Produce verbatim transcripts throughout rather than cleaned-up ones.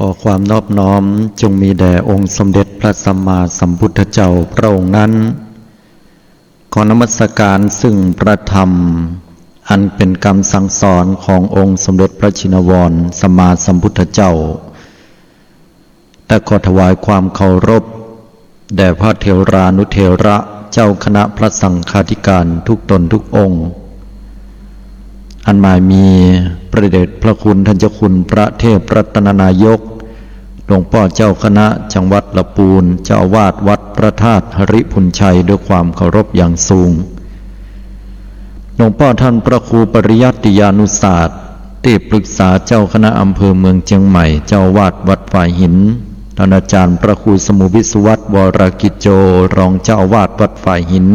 ขอความนอบน้อมจงมีแด่องค์สมเด็จพระสัมมาสัมพุทธเจ้าพระองค์นั้น ขอนมัสการซึ่งพระธรรม อันเป็นกำสั่งสอนขององค์สมเด็จพระชินวรสัมมาสัมพุทธเจ้า และขอถวายความเคารพ แด่พระเถรานุเถระเจ้าคณะพระสังฆาธิการทุกตนทุกองค์ อันหมายมีพระเดชพระคุณท่านเจ้าคุณพระเทพรัตนนายก หลวงป้อเจ้าคณะจังหวัดละปูน เจ้าอาวาสวัดพระธาตุหริภุญชัย ด้วยความเคารพอย่างสูง หลวงป้อท่านพระครูปริยัติยานุศาสตร์ ตี้ปรึกษาเจ้าคณะอำเภอเมืองเจียงใหม่ เจ้าอาวาสวัดฝายหิน ท่านอาจารย์พระครูสมุห์วิศวัตร วรกิจโจ รองเจ้าอาวาสวัดฝายหิน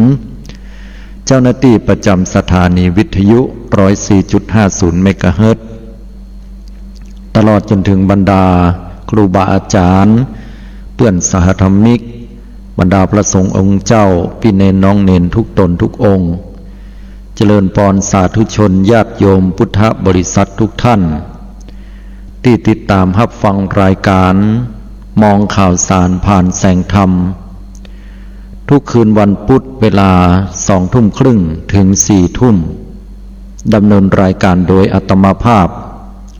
เจ้าหน้าตี้ประจำสถานีวิทยุ ร้อยสี่จุดห้าศูนย์ เมกะเฮิรตซ์ ตลอดจนถึงบรรดาครูบาอาจารย์ เปื้อนสหธรรมิก บรรดาพระสงฆ์องค์เจ้า ปี้เณรน้องเณรทุกตนทุกองค์ เจริญปอนสาธุชนญาติโยมพุทธบริษัททุกท่าน ตี้ติดต๋ามฮับฟังรายการ มองข่าวสารผ่านแสงธรรม ทุกคืนวันพุธเวลาสองทุ่มครึ่งถึงสี่ทุ่ม ดำเนินรายการโดยอาตมาภาพ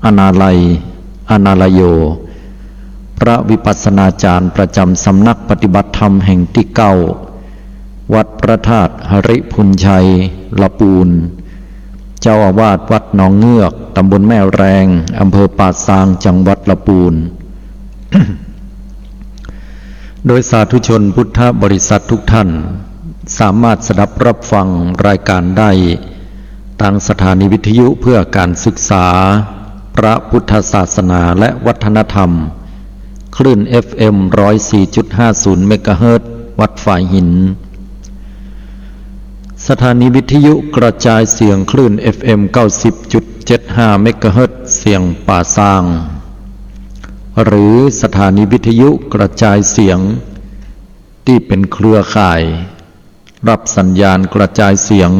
อนาลัย อนาลโย พระวิปัสสนาจารย์ประจำสำนักปฏิบัติธรรมแห่งตี้เก้า วัดพระธาตุหริภุญชัย ละปูน เจ้าอาวาสวัดหนองเงือก ตำบลแม่แรง อำเภอป่าซาง จังหวัดละปูน โดยสาธุชนพุทธบริษัททุกท่าน สามารถสดับฮับฟังรายการได้ ตางสถานีวิทยุเพื่อการศึกษาพระพุทธศาสนาและวัฒนธรรม คลื่น เอฟเอ็ม ร้อยสี่จุดห้าศูนย์ เมกะเฮิรตซ์ วัดฝายหิน สถานีวิทยุกระจายเสียงคลื่น เอฟเอ็ม เก้าสิบจุดเจ็ดห้า เมกะเฮิรตซ์ เสียงป่าซาง หรือสถานีวิทยุกระจายเสียงตี้เป๋นเครือข่าย ฮับสัญญาณกระจายเสียง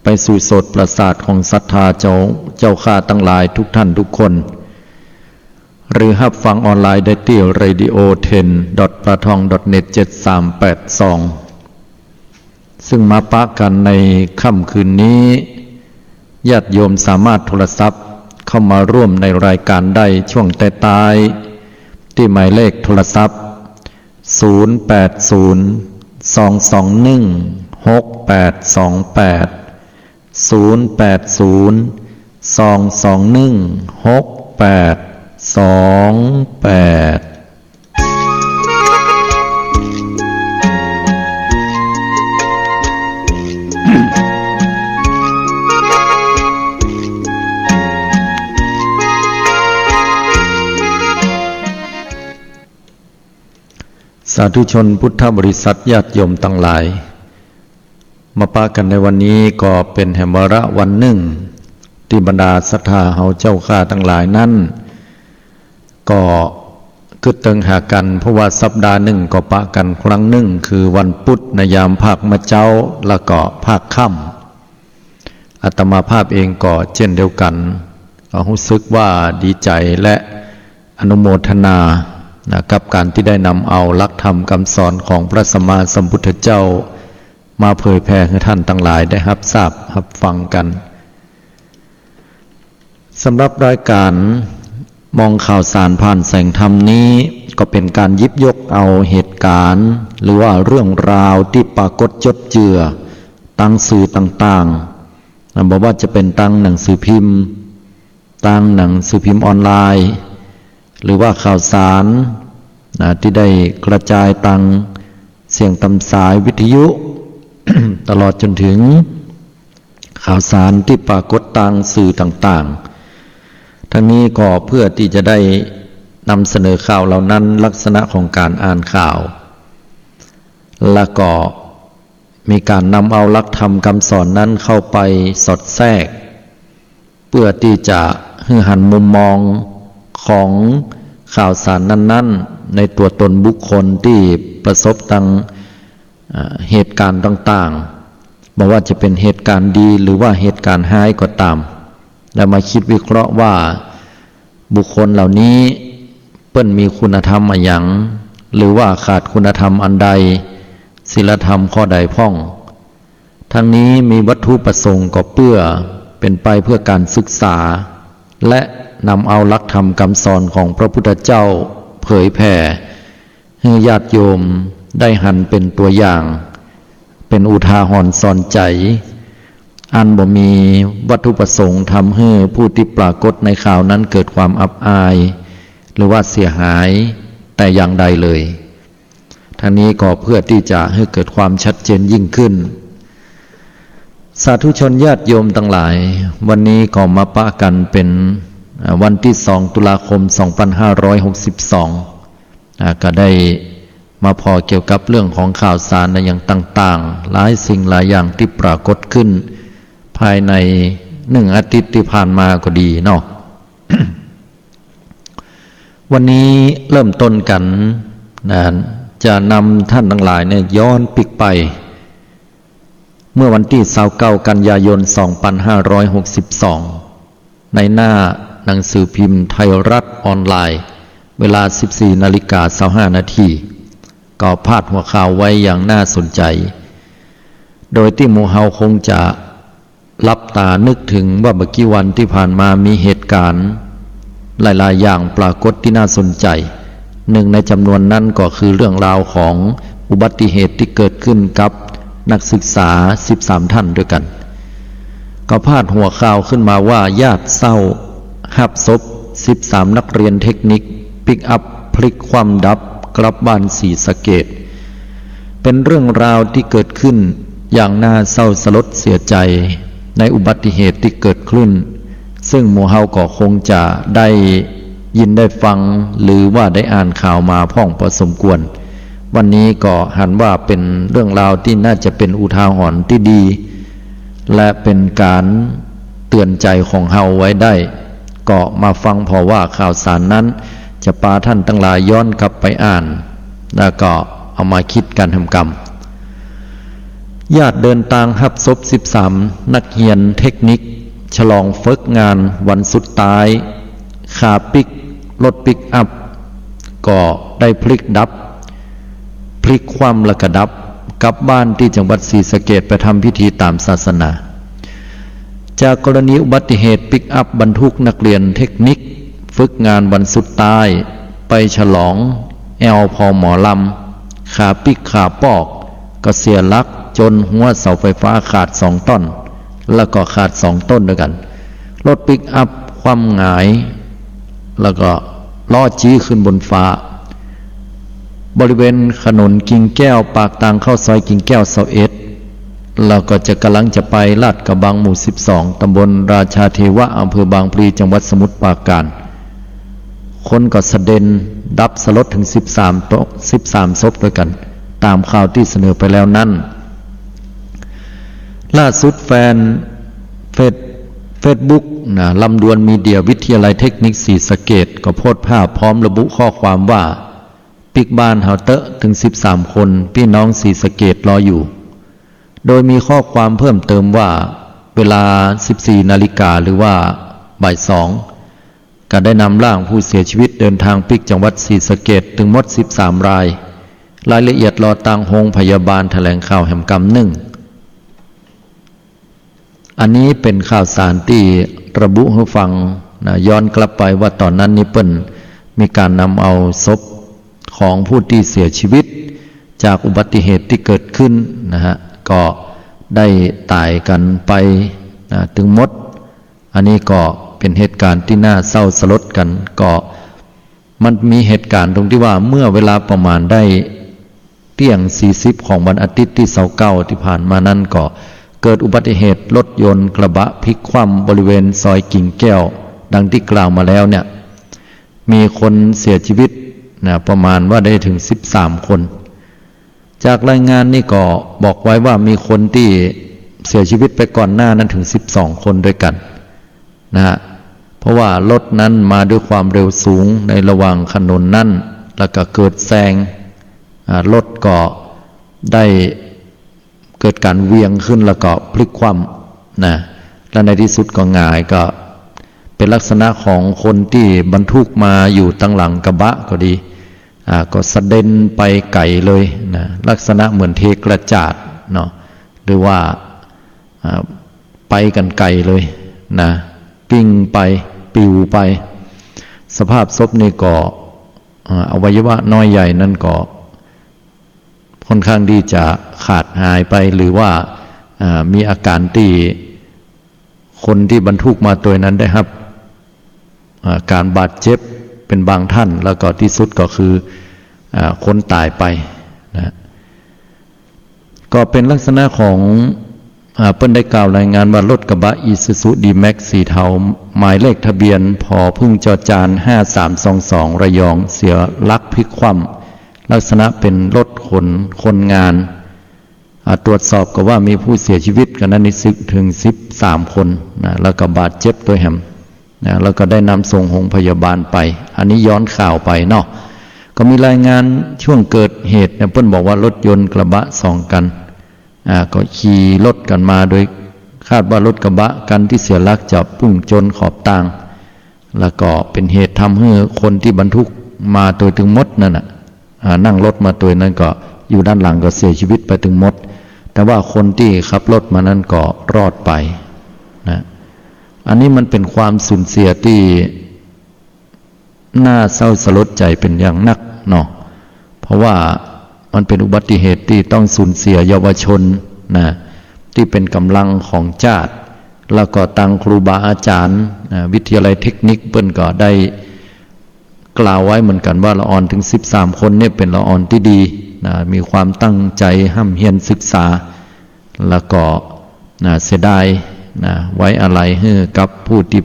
ไปสู่โสตประสาทของศรัทธาเจ้า เจ้าข้าตังหลายทุกท่านทุกคน หรือฮับฟังออนไลน์ได้ตี้ เรดิโอเทน ดอท ปลาทอง ดอท เน็ต เจ็ดสามแปดสอง ซึ่งมาปะกั๋นในค่ำคืนนี้ ญาติโยมสามารถโทรศัพท์เข้ามาร่วมในรายการได้ช่วงท้ายๆ ตี้หมายเลขโทรศัพท์ ศูนย์แปดศูนย์ สองสองหนึ่ง หกแปดสองแปด ศูนย์แปดศูนย์ สองสองหนึ่ง หกแปดสองแปด สาธุชนพุทธบริษัทญาติโยมตังหลาย มาปะกั๋นในวันนี้ก็เป๋นแหมวาระวันนึ่ง ตี้บรรดาศรัทธาเฮาเจ้าข้าตังหลายนั้น ก็กึ๊ดเติงหากั๋น เพราะว่าสัปดาห์นึ่งก็ปะกั๋นครั้งนึ่ง คือวันพุธในยามภาคเมื่อเจ๊า แล้วก็ภาคค่ำ อาตมาภาพเองก็เช่นเดียวกั๋น ก็ฮู้สึกว่าดีใจ๋และอนุโมทนา นะ กับก๋านตี้ได้นำเอาหลักธรรมกำสอนของพระสัมมาสัมพุทธเจ้า มาเผยแผ่หื้อท่านตังหลายได้ฮับทราบฮับฟังกั๋น สำหรับรายการมองข่าวสารผ่านแสงธรรมนี้ ก็เป๋นก๋านหยิบยกเอาเหตุก๋ารณ์ หรือว่าเรื่องราวตี้ปรากฏจดเจือตางสื่อต่างๆ นะ บ่ว่าจะเป๋นตางหนังสือพิมพ์ ตางหนังสือพิมพ์ออนไลน์ หรือว่าข่าวสาร นะ ตี้ได้กระจายตางเสียงต๋ามสายวิทยุ ตลอดจ๋นถึงข่าวสารตี้ปรากฏตางสื่อต่างๆ ทั้งนี้ก็เพื่อตี้จะได้นำเสนอข่าวเหล่านั้น ลักษณะของก๋านอ่านข่าว และก็มีก๋านนำเอาหลักธรรมกำสอนนั้นเข้าไปสอดแทรก เปื้อตี้จะหื้อหันมุมมองของข่าวสารนั้นๆ ในตั๋วตนบุคคลตี้ประสบตาง อ่า เหตุก๋ารณ์ต่างๆ บ่ว่าจะเป๋นเหตุก๋ารณ์ดีหรือว่าเหตุก๋ารณ์ฮ้ายก็ต๋าม แล้วมาคิดวิเคราะห์ว่าบุคคลเหล่านี้ เปิ้นมีคุณธรรมอะหยัง หรือว่าขาดคุณธรรมอันใด ศีลธรรมข้อใดพ่อง ทั้งนี้มีวัตถุประสงค์ก็เปื้อเป๋นไปเพื่อก๋านศึกษา และนำเอาหลักธรรมกำสอนของพระพุทธเจ้าเผยแผ่หื้อญาติโยมได้หันเป๋นตั๋วอย่าง เป๋นอุทาหรณ์สอนใจ๋ อันบ่มีวัตถุประสงค์ทำหื้อผู้ตี้ปรากฏในข่าวนั้นเกิดความอับอาย หรือว่าเสียหายแต่อย่างใดเลย ทั้งนี้ก็เพื่อตี้จะหื้อเกิดความชัดเจนยิ่งขึ้น สาธุชนญาติโยมตังหลาย วันนี้ก็มาปะกั๋นเป๋น อ่า วันตี้สองตุลาคมสองปันห้าร้อยหกสิบสอง อ่า ก็ได้มาผ่อเกี่ยวกับเรื่องของข่าวสารอะหยังต่างๆ หลายสิ่งหลายอย่างตี้ปรากฏขึ้นภายในหนึ่งอาทิตย์ตี้ผ่านมาก็ดีเนาะ วันนี้เริ่มต้นกั๋นนะ จะนำท่านตังหลายเนี่ยย้อนปิ๊กไป เมื่อวันตี้ซาวเก้ากันยายนสองปันห้าร้อยหกสิบสอง ในหน้าหนังสือพิมพ์ไทยรัฐออนไลน์ เวลาสิบสี่นาฬิกาซาวห้านาที ก็พาดหัวข่าวไว้อย่างน่าสนใจ๋ โดยตี้หมู่เฮาคงจะ หลับต๋านึกเถิงว่าบ่กี่วันตี้ผ่านมามีเหตุก๋ารณ์หลายๆ อย่างปรากฏตี้น่าสนใจ๋ หนึ่งในจ๋ำนวนนั้นก็คือเรื่องราวของอุบัติเหตุตี้เกิดขึ้นกับนักศึกษาสิบสามท่านด้วยกั๋น ก็พาดหัวข่าวขึ้นมาว่าญาติเศร้าฮับศพสิบสามนักเรียนเทคนิคปิกอัพพลิกคว่ำดับกลับบ้านศรีสะเกษ เป๋นเรื่องราวตี้เกิดขึ้นอย่างน่าเศร้าสลดเสียใจ๋ในอุบัติเหตุตี้เกิดขึ้น ซึ่งหมู่เฮาก็คงจะได้ยินได้ฟัง หรือว่าได้อ่านข่าวมาพ่องพอสมควร วันนี้ก็หันว่าเป๋นเรื่องราวตี้น่าจะเป๋นอุทาหรณ์ตี้ดี และเป๋นก๋านเตื๋อนใจ๋ของเฮาไว้ได้ ก็มาฟังผ่อว่าข่าวสารนั้นจะปาท่านตังหลายย้อนกลับไปอ่าน แล้วก็เอามาคิดกั๋นแหมกำ ญาติเดินตางฮับศพสิบสามนักเฮียนเทคนิค ฉลองฝึกงานวันสุดท้าย ขาปิ๊กรถปิกอัพ ก็ได้พลิกดับ พลิกคว่ำและก็ดับ กลับบ้านตี้จังหวัดศรีสะเกษไปทำพิธีต๋ามศาสนา จากกรณีอุบัติเหตุปิกอัพบรรทุกนักเรียนเทคนิคฝึกงานวันสุดท้าย ไปฉลองแอลพอหมอลำ ขาปิ๊กขาปอกก็เสียหลักจ๋นหัวเสาไฟฟ้าขาดสองต้น แล้วก็ขาดสองต้นด้วยกั๋น รถปิกอัพคว่ำหงาย แล้วก็ล้อจี๊ขึ้นบนฟ้า บริเวณถนนกิ่งแก้ว ปากตางเข้าซอยกิ่งแก้วซาวเอ็ด แล้วก็จะ ก๋ำลังจะไปลาดกระบังหมู่สิบสอง ตำบลราชาเทวะ อำเภอบางพลี จังหวัดสมุทรปราการ คนก็สะเด็นดับสลดเถิงสิบสามโต๊ะ สิบสามศพด้วยกั๋น ต๋ามข่าวตี้เสนอไปแล้วนั้น ล่าสุดแฟนเฟซ เฟซบุ๊กนะ ลำดวนมีเดียวิทยาลัยเทคนิคศรีสะเกษ ก็โพสต์ภาพพร้อมระบุข้อความว่า ปิ๊กบ้านเฮาเต๊อะ เถิงสิบสามคน ปี้น้องศรีสะเกษรออยู่ โดยมีข้อความเพิ่มเติมว่า เวลาสิบสี่นาฬิกา หรือว่าบ่ายสอง ก็ได้นำร่างผู้เสียชีวิตเดินทางปิ๊กจังหวัดศรีสะเกษ ตึงหมดสิบสามราย รายละเอียดรอตางโฮงพยาบาลแถลงข่าวแหมกำนึ่ง อันนี้เป๋นข่าวสารตี้ระบุหื้อฟังนะ ย้อนกลับไปว่าต๋อนนั้นนี่เปิ้นมีก๋านนำเอาศพของผู้ตี้เสียชีวิตจากอุบัติเหตุตี้เกิดขึ้นนะฮะ ก็ได้ต๋ายกั๋นไปนะ ตึงหมด อันนี้ก็เป๋นเหตุก๋ารณ์ตี้น่าเศร้าสลดกั๋น ก็มันมีเหตุก๋ารณ์ตรงตี้ว่าเมื่อเวลาประมาณได้เตี้ยงสี่สิบของวันอาทิตย์ตี้ซาวเก้าตี้ผ่านมานั้น ก็เกิดอุบัติเหตุรถยนต์กระบะพลิกคว่ำบริเวณซอยกิ่งแก้ว ดังตี้กล่าวมาแล้วเนี่ย มีคนเสียชีวิตนะ ประมาณว่าได้เถิงสิบสามคน จากรายงานนี่ก็บอกไว้ว่ามีคนตี้เสียชีวิตไปก่อนหน้านั้นเถิงสิบสองคนด้วยกั๋นนะฮะ เพราะว่ารถนั้นมาด้วยความเร็วสูงในระหว่างถนนนั้น แล้วก็เกิดแซง อ่า รถก็ได้เกิดก๋านเหวี่ยงขึ้นแล้วก็พลิกคว่ำนะ และในตี้สุดก็หงาย ก็ เป็นลักษณะของคนตี้บรรทุกมาอยู่ตังหลังกระบะก็ดี อ่า ก็สะเด็นไปไก๋เลยนะ ลักษณะเหมือนเทกระจาดเนาะ หรือว่า อ่า ไปกั๋นไก๋เลยนะ ปิ้งไป ปลิวไป สภาพศพนี่ก็ อ่า อวัยวะน้อยใหญ่นั้นก็ ค่อนข้างตี้จะขาดหายไป หรือว่า อ่า มีอาก๋านตี้คนตี้บรรทุกมาตวยนั้นได้ฮับ อ่า ก๋านบาดเจ็บเป๋นบางต้าน แล้วก็ตี้สุดก็คือ อ่า คนต๋ายไปนะ ก็เป๋นลักษณะของ อ่า เปิ้นได้กล่าวรายงานว่ารถกระบะอีซูซูดีแม็กซ์สีเทา หมายเลขทะเบียน ผ.ผึ้ง จ.จาน ห้าสามสองสอง ระยอง เสียหลักพลิกคว่ำ ลักษณะเป๋นรถขนคนงาน อ่า ตรวจสอบก็ว่ามีผู้เสียชีวิตกั๋นนั้นนี่สิบ ถึงสิบสามคนนะ แล้วก็บาดเจ็บตวยแหมนะ แล้วก็ได้นำส่งโฮงพยาบาลไป อันนี้ย้อนข่าวไปเนาะ ก็มีรายงานช่วงเกิดเหตุเนี่ย เปิ้นบอกว่ารถยนต์กระบะสองคัน อ่า ก็ขี่รถกั๋นมา โดยคาดว่ารถกระบะคันตี้เสียหลักจะพุ่งจนขอบตาง แล้วก็เป๋นเหตุทำหื้อคนตี้บรรทุกมาตวยตึงหมดนั่นน่ะ อ่า นั่งรถมาตวยนั้นก็อยู่ด้านหลังก็เสียชีวิตไปตึงหมด แต่ว่าคนตี้ขับรถมานั้นก็รอดไปนะ อันนี้มันเป๋นความสูญเสียตี้ น่าเศร้าสลดใจ๋เป๋นอย่างนักเนาะ เพราะว่ามันเป๋นอุบัติเหตุตี้ต้องสูญเสียเยาวชนนะ ตี้เป๋นก๋ำลังของจาติ แล้วก็ตังครูบาอาจ๋ารย์นะ วิทยาลัยเทคนิคเปิ้นก็ได้กล่าวไว้เหมือนกั๋นว่าละอ่อนตึงสิบสามคนเนี่ยเป๋นละอ่อนตี้ดีนะ มีความตั้งใจ๋ฮ่ำเฮียนศึกษา แล้วก็นะ เสียดายนะ ไว้อาลัยหื้อกับผู้ตี้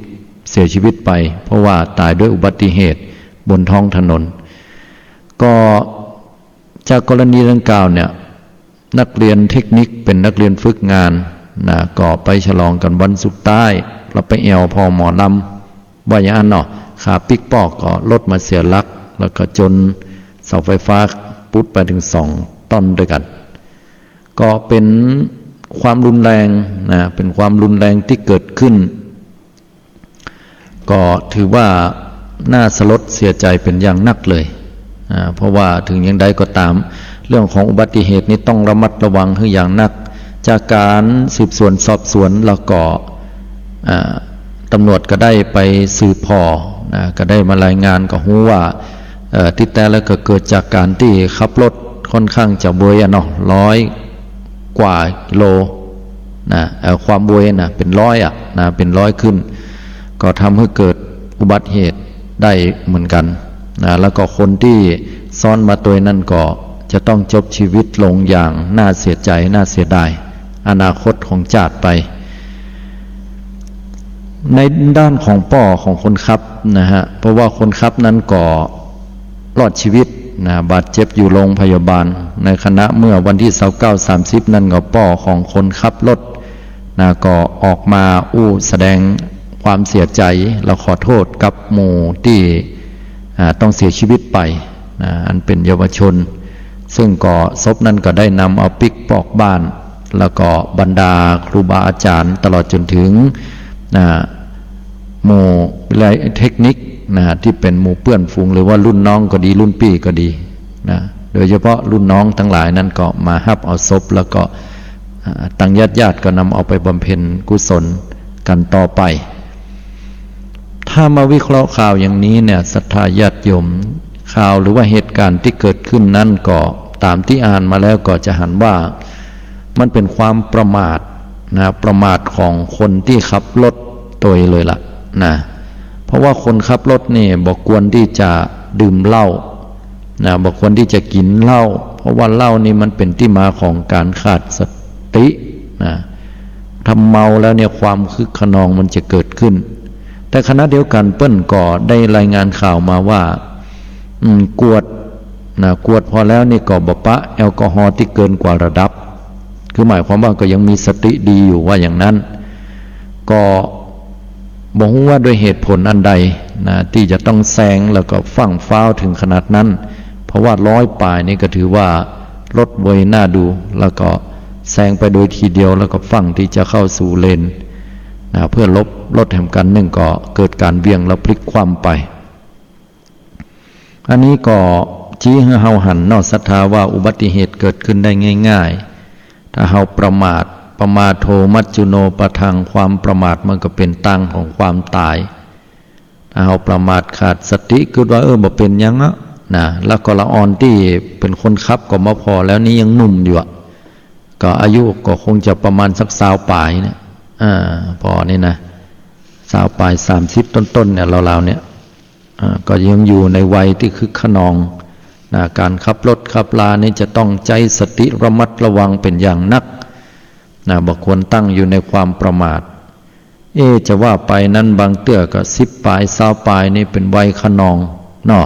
เสียชีวิตไป เพราะว่าต๋ายด้วยอุบัติเหตุบนท้องถนน ก็จากกรณีดังกล่าวเนี่ย นักเรียนเทคนิคเป๋นนักเรียนฝึกงานนะ ก็ไปฉลองกั๋นวันสุดท้าย แล้วไปแอ่วผ่อหมอลำ ว่าอย่างนั้นเนาะ ขาปิ๊กปอกก็รถมาเสียหลัก แล้วก็จนเสาไฟฟ้าปุดไปตึงสองต้นด้วยกั๋น ก็เป๋นความรุนแรงนะ เป๋นความรุนแรงตี้เกิดขึ้น ก็ถือว่าน่าสลดเสียใจ๋เป๋นอย่างนักเลย อ่า เพราะว่าถึงอย่างใดก็ต๋าม เรื่องของอุบัติเหตุนี้ต้องระมัดระวังหื้ออย่างนัก จากก๋านสืบสวนสอบสวนแล้วก็ อ่า ตำรวจก็ได้ไปสืบผ่อนะ ก็ได้มารายงานก็ฮู้ว่า เอ่อ ตี้แต๊แล้วก็เกิดจากก๋านตี้ขับรถค่อนข้างจะเวยอะเนาะ ร้อยกว่ากิโลนะ เอ่อ ความเวยนะ เป๋นร้อยอะนะ เป๋นร้อยขึ้น ก็ทำหื้อเกิดอุบัติเหตุได้เหมือนกั๋นนะ แล้วก็คนตี้ซ้อนมาตวยนั้นก็จะต้องจบชีวิตลงอย่างน่าเสียใจ๋ น่าเสียดาย อนาคตของจาติไป ในด้านของป้อของคนขับนะฮะ เพราะว่าคนขับนั้นก็รอดชีวิตนะ บาดเจ็บอยู่โรงพยาบาล ในขณะเมื่อวันตี้ซาวเก้า สามสิบ นั้นก็ป้อของคนขับรถนะ ก็ออกมาอู้แสดงความเสียใจ๋ และขอโต้ษกับหมู่ตี้ อ่า ต้องเสียชีวิตไปนะ อันเป๋นเยาวชน ซึ่งก็ศพนั้นก็ได้นำเอาปิ๊กปอกบ้าน แล้วก็บรรดาครูบาอาจ๋ารย์ ตลอดจ๋นถึง อ่า หมู่วิทยาลัยเทคนิคนะ ตี้เป๋นหมู่เปื้อนฝูง หรือว่ารุ่นน้องก็ดี รุ่นปี้ก็ดีนะ โดยเฉพาะรุ่นน้องตังหลายนั้นก็มาฮับเอาศพ แล้วก็ อ่า ตังญาติๆ ก็นำเอาไปบำเพ็ญกุศลกั๋นต่อไป ถ้ามาวิเคราะห์ข่าวอย่างนี้เนี่ย ศรัทธาญาติโยม ข่าวหรือว่าเหตุก๋ารณ์ตี้เกิดขึ้นนั้นก็ต๋ามตี้อ่านมาแล้วก็จะหันว่ามันเป๋นความประมาทนะ ประมาทของคนตี้ขับรถตวยเลยล่ะนะ เพราะว่าคนขับรถนี่บ่ควรตี้จะดื่มเหล้านะ บ่ควรตี้จะกิ๋นเหล้า เพราะว่าเหล้านี่มันเป๋นตี้มาของก๋านขาดสตินะ ถ้าเมาแล้วเนี่ยความคึกคะนองมันจะเกิดขึ้น แต่ขณะเดียวกั๋นเปิ้นก็ได้รายงานข่าวมาว่า อืม กวดนะ กวดผ่อแล้วนี่ก็บ่ปะแอลกอฮอล์ตี้เกินกว่าระดับ คือหมายความว่าก็ยังมีสติดีอยู่ว่าอย่างนั้น ก็บ่ฮู้ว่าด้วยเหตุผลอันใดนะ ตี้จะต้องแซงแล้วก็ฟั่งฟ้าวเถิงขนาดนั้น เพราะว่าร้อยป๋ายนี่ก็ถือว่ารถเวยน่าดู แล้วก็แซงไปโดยทีเดียว แล้วก็ฟั่งตี้จะเข้าสู่เลน นะ เปื้อหลบรถแหมกั๋นนึ่งก็เกิดก๋านเหวียงแล้วพลิกคว่ำไป อันนี้ก็ชี้หื้อเฮาหันเนาะ ศรัทธา ว่าอุบัติเหตุเกิดขึ้นได้ง่ายๆ ถ้าเฮาประมาท ปมาโทมัจจุโนปะทัง ความประมาทมันก็เป๋นตางของความต๋าย ถ้าเฮาประมาทขาดสติกึ๊ดว่า เออ บ่เป๋นหยังอะ นะ แล้วก็ละอ่อนตี้เป๋นคนขับก็มาผ่อแล้ว นี่ยังหนุ่มอยู่อะ ก็อายุก็คงจะประมาณสักซาวปลายเนี่ย อ่า ปอนี่นะ ซาวปลาย สามสิบต้นๆ เนี่ย ราวๆ เนี่ย อ่า ก็ยังอยู่ในวัยตี้คึกคะนอง นะ ก๋านขับรถขับลานี่จะต้องใจ๊สติระมัดระวังเป๋นอย่างนัก นะ บ่ควรตั้งอยู่ในความประมาท เอ๊ะ จะว่าไปนั้นบางเตื้อก็สิบปลาย ซาวปลายนี่เป๋นวัยคะนองเนาะ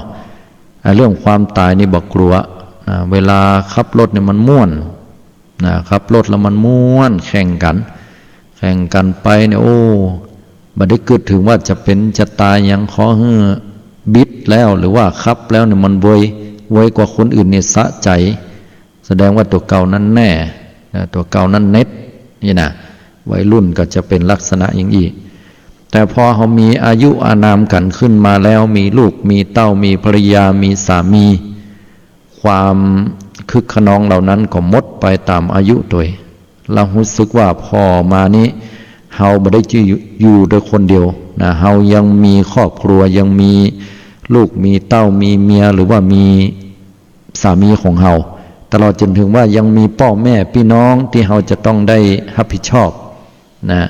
อ่า เรื่องความต๋ายนี่บ่กลัว นะ เวลาขับรถเนี่ยมันม่วน นะ ขับรถแล้วมันม่วน แข่งกั๋น แข่งกั๋นไปเนี่ย โอ้ บ่ได้กึ๊ดเถิงว่าจะเป๋นจะต๋ายหยัง ขอหื้อบิดแล้ว หรือว่าขับแล้วเนี่ยมันเวย เวยกว่าคนอื่นเนี่ยสะใจ๋ แสดงว่าตั๋วเก่านั้นแน่ นะ ตั๋วเก่านั้นเน็ด นี่นะ วัยรุ่นก็จะเป๋นลักษณะอย่างอี้ แต่พอเฮามีอายุอานามกั๋นขึ้นมาแล้ว มีลูก มีเต้า มีภรรยา มีสามี ความคึกคะนองเหล่านั้นก็หมดไปต๋ามอายุตวย แล้วฮู้สึกว่าผ่อมานี้ เฮาบ่ได้จะอยู่ อยู่โดยคนเดียวนะ เฮายังมีครอบครัว ยังมีลูก มีเต้า มีเมีย หรือว่ามีสามีของเฮา ตลอดจ๋นเถิงว่ายังมีป้อแม่ปี้น้องตี้เฮาจะต้องได้ฮับผิดชอบ นะ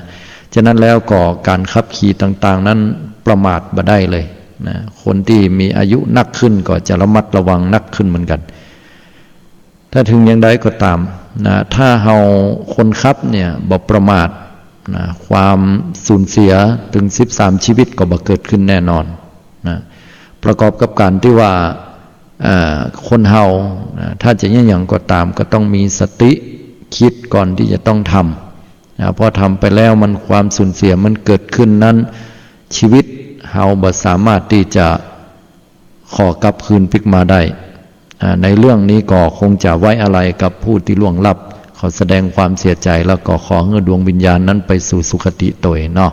ฉะนั้นแล้วก็ก๋านขับขี่ต่างๆ นั้นประมาทบ่ได้เลยนะ คนตี้มีอายุนักขึ้นก็จะระมัดระวังนักขึ้นเหมือนกั๋น ถ้าเถิงอย่างใดก็ต๋ามนะ ถ้าเฮาคนขับเนี่ยบ่ประมาทนะ ความสูญเสียเถิงสิบสามชีวิตก็บ่เกิดขึ้นแน่นอนนะ ประกอบกับก๋านตี้ว่า เอ่อ คนเฮานะ ถ้าจะเยียะหยังก็ต๋าม ก็ต้องมีสติกึ๊ดก่อนตี้จะต้องทำ นะ พอทำไปแล้วมัน ความสูญเสียมันเกิดขึ้นนั้น ชีวิตเฮาบ่สามารถตี้จะขอกลับคืนปิ๊กมาได้ อ่า ในเรื่องนี้ก็คงจะไว้อาลัยกับผู้ตี้ล่วงลับ ขอแสดงความเสียใจ๋ แล้วก็ขอหื้อดวงวิญญาณนั้นไปสู่สุคติตวยเนาะ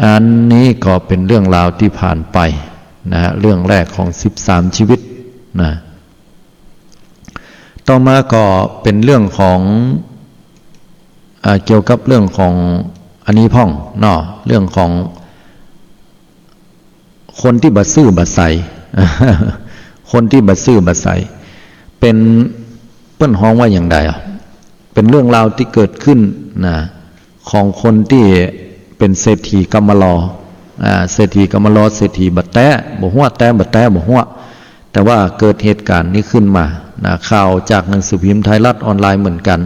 อันนี้ก็เป๋นเรื่องราวตี้ผ่านไปนะ เรื่องแรกของสิบสามชีวิตนะ ต่อมาก็เป๋นเรื่องของ อ่า เกี่ยวกับเรื่องของอันนี้พ่องเนาะ เรื่องของคนตี้บ่ซื่อบ่ใส คนตี้บ่ซื่อบ่ใส เป๋น เปิ้นฮ้องว่าอย่างใดอะ เป๋นเรื่องราวตี้เกิดขึ้นนะ ของคนตี้เป๋นเศรษฐีกำมะลอ อ่า เศรษฐีกำมะลอ เศรษฐีบ่แต๊ บ่ฮั้วแต๊บ่แต๊ บ่ฮั้ว แต่ว่าเกิดเหตุก๋ารณ์นี้ขึ้นมานะ ข่าวจากหนังสือพิมพ์ไทยรัฐออนไลน์เหมือนกั๋น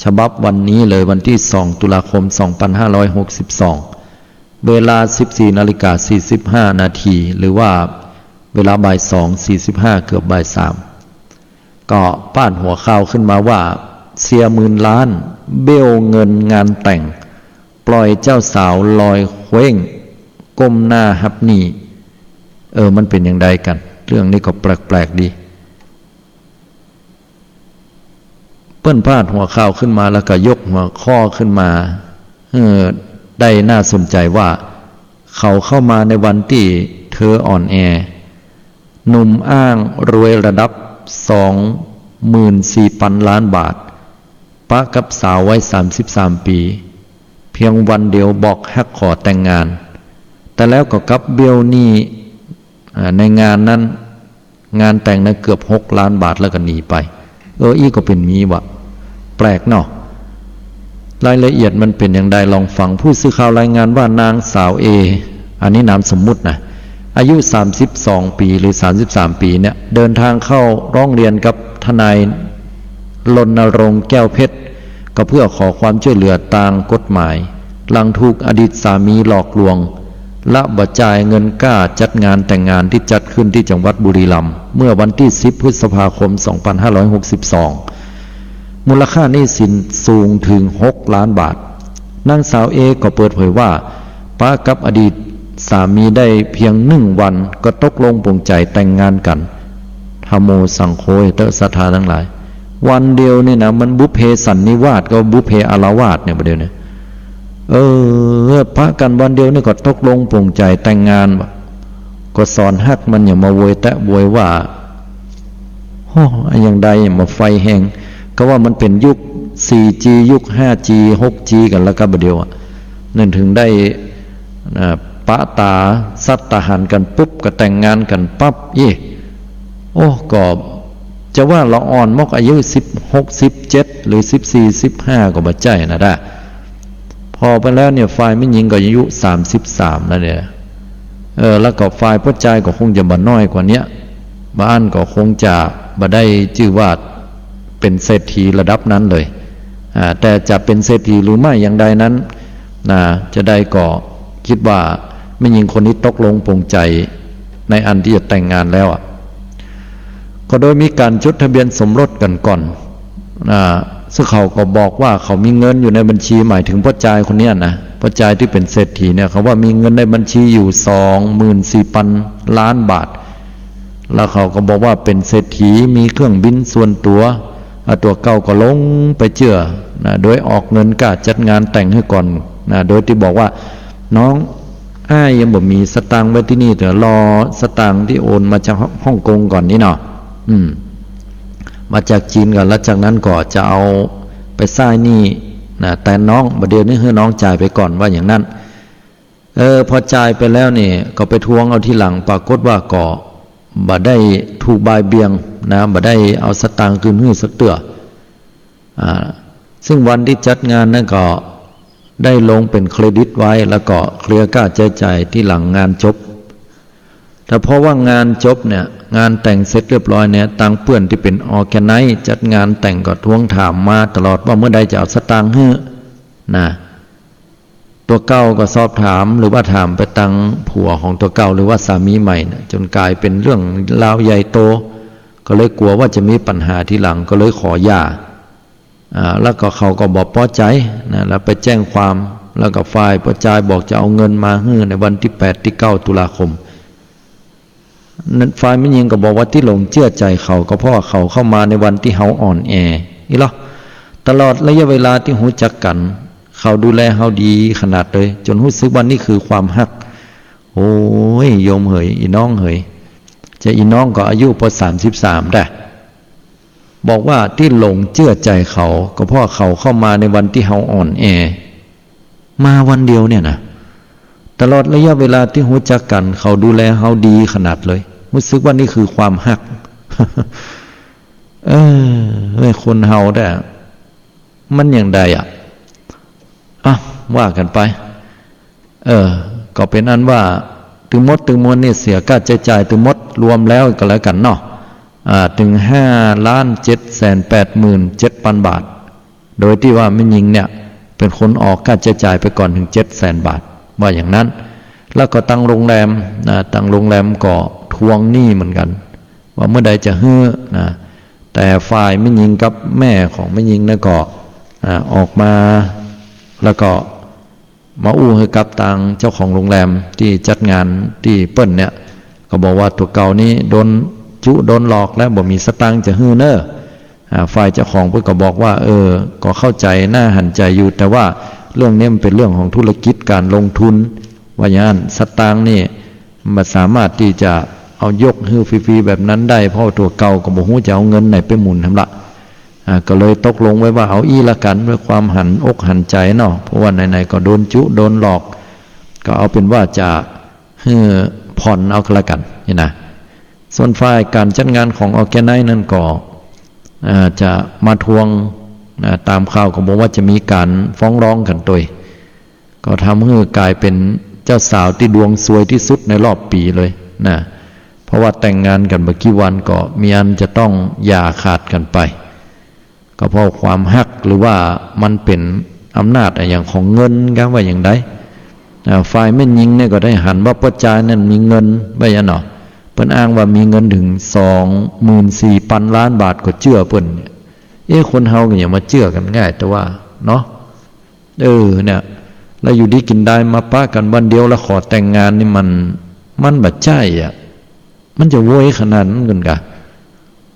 ฉบับวันนี้เลย วันตี้สองตุลาคมสองพันห้าร้อยหกสิบสอง เวลาสิบสี่นาฬิกาสี่สิบห้านาที หรือว่าเวลาบ่ายสองสี่สิบห้า เกือบบ่ายสาม ก็พาดหัวข่าวขึ้นมาว่า เสียหมื่นล้าน เบี้ยวเงินงานแต่ง ปล่อยเจ้าสาวลอยเคว้ง ก้มหน้าฮับหนี้ เออ มันเป๋นอย่างใดกั๋น เรื่องนี้ก็แปลกๆ ดี เปิ้นพาดหัวข่าวขึ้นมาแล้วก็ยกหัวข้อขึ้นมา เออ ได้น่าสนใจ๋ว่า เขาเข้ามาในวันตี้เธออ่อนแอ หนุ่มอ้างรวยระดับสองหมื่นสี่พันล้านบาท ปะกับสาววัยสามสิบสามปี๋ เพียงวันเดียวบอกฮักขอแต่งงาน แต่แล้วก็กลับเบี้ยวหนี้ อ่า ในงานนั้น งานแต่งนั้นเกือบหกล้านบาทแล้วก็หนีไป เออ อี้ก็เป๋นมี้วะ แปลกเนาะ รายละเอียดมันเป๋นอย่างใดลองฟัง ผู้สื่อข่าวรายงานว่านางสาวเอ อันนี้นามสมมุตินะ อายุสามสิบสองปี๋หรือสามสิบสามปี๋เนี่ย เดินทางเข้าร้องเรียนกับทนายรณรงค์ แก้วเพชร ก็เพื่อขอความช่วยเหลือตางกฎหมาย หลังถูกอดีตสามีหลอกลวง และบ่จ่ายเงินก้าจัดงานแต่งงานตี้จัดขึ้นตี้จังหวัดบุรีรัมย์ เมื่อวันตี้สิบพฤษภาคมสองพันห้าร้อยหกสิบสอง มูลค่าหนี้สินสูงเถิงหกล้านบาท นางสาวเอก็เปิดเผยว่า ปะกับอดีตสามีได้เพียงหนึ่งวันก็ตกลงปลงใจ๋แต่งงานกั๋น ธัมโมสังโฆเต๊อะ ศรัทธาตังหลาย วันเดียวนี่นะ มันบุพเพสันนิวาสกับบุพเพอาละวาสเนี่ย บ่าเดี่ยวนี้ เออ ปะกั๋นวันเดียวนี่ก็ตกลงปลงใจ๋แต่งงานบ่ ก็สอนฮักมันอย่ามาโวยแต๊โวยว่า โอ้ อะหยังใดมาไฟแฮง ก็ว่ามันเป๋นยุค สี่จี ยุค ห้าจี หกจี กั๋นแล้วก็บ่าเดี่ยวอะ นั่นเถิงได้ อ่า ปะต๋าสัตตาหารกั๋นปุ๊บ ก็แต่งงานกั๋นปั๊บ อี้ โอ้ ก็จะว่าละอ่อนมอกอายุ สิบหก สิบเจ็ด หรือ สิบสี่ สิบห้า ก็บ่ใจ้นะดา ผ่อไปแล้วเนี่ย ฝ่ายแม่ญิงก็อายุ สามสิบสาม แล้วเนี่ย เออ แล้วก็ฝ่ายป้อจายก็คงจะบ่น้อยกว่าเนี้ย บ่อั้นก็คงจะบ่ได้จื้อว่าเป๋นเศรษฐีระดับนั้นเลย อ่า แต่จะเป๋นเศรษฐีหรือไม่อย่างใดนั้น นะ จะใดก็กึ๊ดว่าแม่ญิงคนนี้ตกลงปลงใจ๋ในอันตี้จะแต่งงานแล้วอะ ก็โดยมีก๋านจดทะเบียนสมรสกั๋นก่อน อ่า ซึ่งเขาก็บอกว่าเขามีเงินอยู่ในบัญชี หมายเถิงป้อจายคนเนี้ยนะ ป้อจายตี้เป๋นเศรษฐีเนี่ย เขาว่ามีเงินในบัญชีอยู่ สองหมื่นสี่พันล้านบาท แล้วเขาก็บอกว่าเป๋นเศรษฐี มีเครื่องบินส่วนตั๋ว อ่า ตั๋วเก่าก็ลงไปเจื้อนะ โดยออกเงินก้าจัดงานแต่งหื้อก่อนนะ โดยตี้บอกว่า น้อง อ้ายยังบ่มีสตางค์ไว้ตี้นี่ เดี๋ยวรอสตางค์ตี้โอนมาจากฮ่องกงก่อนนี่เนาะ อืม มาจากจีนก่อน แล้วจากนั้นก็จะเอาไปใซ้หนี้นะ แตนน้อง บ่าเดี่ยวนี้หื้อน้องจ่ายไปก่อน ว่าอย่างนั้น เออ พอจ่ายไปแล้วนี่ ก็ไปทวงเอาทีหลัง ปรากฏว่าก็บ่ได้ถูกบ่ายเบี่ยงนะ บ่ได้เอาสตางค์คืนหื้อสักเตื้อ อ่า ซึ่งวันตี้จัดงานนั้นก็ได้ลงเป๋นเครดิตไว้ แล้วก็เคลียร์ก้าใจ๊จ่ายตี้หลังงานจบ แต่พอว่างานจบเนี่ย งานแต่งเสร็จเรียบร้อยเนี่ย ตังเปื้อนตี้เป๋นออร์แกไนซ์จัดงานแต่งก็ทวงถามมาตลอดว่าเมื่อใดจะเอาสตางค์หื้อนะ ตั๋วเก่าก็สอบถามหรือว่าถามไปตังผัวของตั๋วเก่าหรือว่าสามีใหม่นะ จ๋นก๋ายเป๋นเรื่องราวใหญ่โต ก็เลยกั๋วว่าจะมีปัญหาทีหลัง ก็เลยขอหย่า อ่า แล้วก็เขาก็บ่ปอใจ๋นะ แล้วไปแจ้งความ แล้วก็ฝ่ายป้อจายบอกจะเอาเงินมาหื้อในวันตี้แปดตี้เก้าตุลาคม นั้นฝ่ายแม่ญิงก็บอกว่าตี้หลงเจื้อใจ๋เขา ก็เพราะว่าเขาเข้ามาในวันตี้เฮาอ่อนแอ อี้ลอ ตลอดระยะเวลาตี้ฮู้จักกั๋น เขาดูแลเฮาดีขนาดเลย จ๋นฮู้สึกว่านี่คือความฮัก โอ้ย โยมเหย อี่น้องเหย จะอี่น้องก็อายุปอ สามสิบสาม ดา บอกว่าตี้หลงเจื้อใจ๋เขา ก็เพราะเขาเข้ามาในวันตี้เฮาอ่อนแอ มาวันเดียวเนี่ยนะ ตลอดระยะเวลาตี้ฮู้จักกั๋น เขาดูแลเฮาดีขนาดเลย ฮู้สึกว่านี่คือความฮัก เออ เฮ้ย คนเฮาเนี่ย มันอย่างใดอะ อ่ะ ว่ากั๋นไป เออ ก็เป๋นอันว่า ตึงหมดตึงมวลนี่เสียก้าใจ๊จ่ายตึงหมดรวมแล้วก็แล้วกั๋นเนาะ อ่า เถิง ห้าล้านเจ็ดแสนแปดหมื่นเจ็ดพันบาท โดยตี้ว่าแม่ญิงเนี่ยเป๋นคนออกก้าใจ๊จ่ายไปก่อนเถิง เจ็ดแสนบาท ว่าอย่างนั้น แล้วก็ตังโรงแรมนะ ตังโรงแรมก็ทวงหนี้เหมือนกั๋น ว่าเมื่อใดจะหื้อนะ แต่ฝ่ายแม่ญิงกับแม่ของแม่ญิงนั้นก็ อ่า ออกมา แล้วก็ มาอู้หื้อกับตางเจ้าของโรงแรมตี้จัดงานตี้เปิ้นเนี่ย ก็บอกว่าตั๋วเก่านี้โดนจุ๊โดนหลอกแล้ว บ่มีสตางค์จะหื้อเน่อ อ่า ฝ่ายเจ้าของเปิ้นก็บอกว่า เออ ก็เข้าใจ๋ น่าหันใจ๋อยู่ แต่ว่าเรื่องนี้มันเป๋นเรื่องของธุรกิจการลงทุน ว่าอย่างนั้น สตางค์นี่ บ่สามารถตี้จะเอายกหื้อฟรีๆแบบนั้นได้ เพราะตั๋วเก่าก็บ่ฮู้จะเอาเงินไหนไปหมุนหำละ อ่า ก็เลยตกลงไว้ว่าเอาอี้ละกั๋น เพื่อความหันอกหันใจ๋เนาะ เพราะว่าไหนๆก็โดนจุ๊โดนหลอก ก็เอาเป๋นว่าจะหื้อผ่อนเอาก็แล้วกั๋น นี่นะ ส่วนฝ่ายก๋านจัดงานของออร์แกไนซ์นั้นก็ อ่า จะมาทวง อ่า ต๋ามข่าวก็บอกว่าจะมีก๋านฟ้องร้องกั๋นตวย ก็ทำหื้อก๋ายเป๋นเจ้าสาวตี้ดวงซวยตี้สุดในรอบปี๋เลยนะ เพราะว่าแต่งงานกั๋นบ่กี่วันก็มีอันจะต้องหย่าขาดกั๋นไป ก็เพราะความฮัก หรือว่ามันเป๋นอำนาจอะหยังของเงินกั๋น ว่าอย่างใด อ่า ฝ่ายแม่ญิงเนี่ยก็ได้หันว่าป้อจายนั้นมีเงิน ว่าอย่างนั้นเนาะ เปิ้นอ้างว่ามีเงินเถิง สองหมื่นสี่พันล้านบาท ก็เจื้อเปิ้น เอ๊ะ คนเฮาก็อย่ามาเจื้อกั๋นง่าย แต่ว่าเนาะ เออ เนี่ย แล้วอยู่ดีกิ๋นดายมาปะกั๋นวันเดียวแล้วขอแต่งงานนี่มัน มันบ่ใจ้อะ มันจะโวยขนาดนั้นกั๋นกา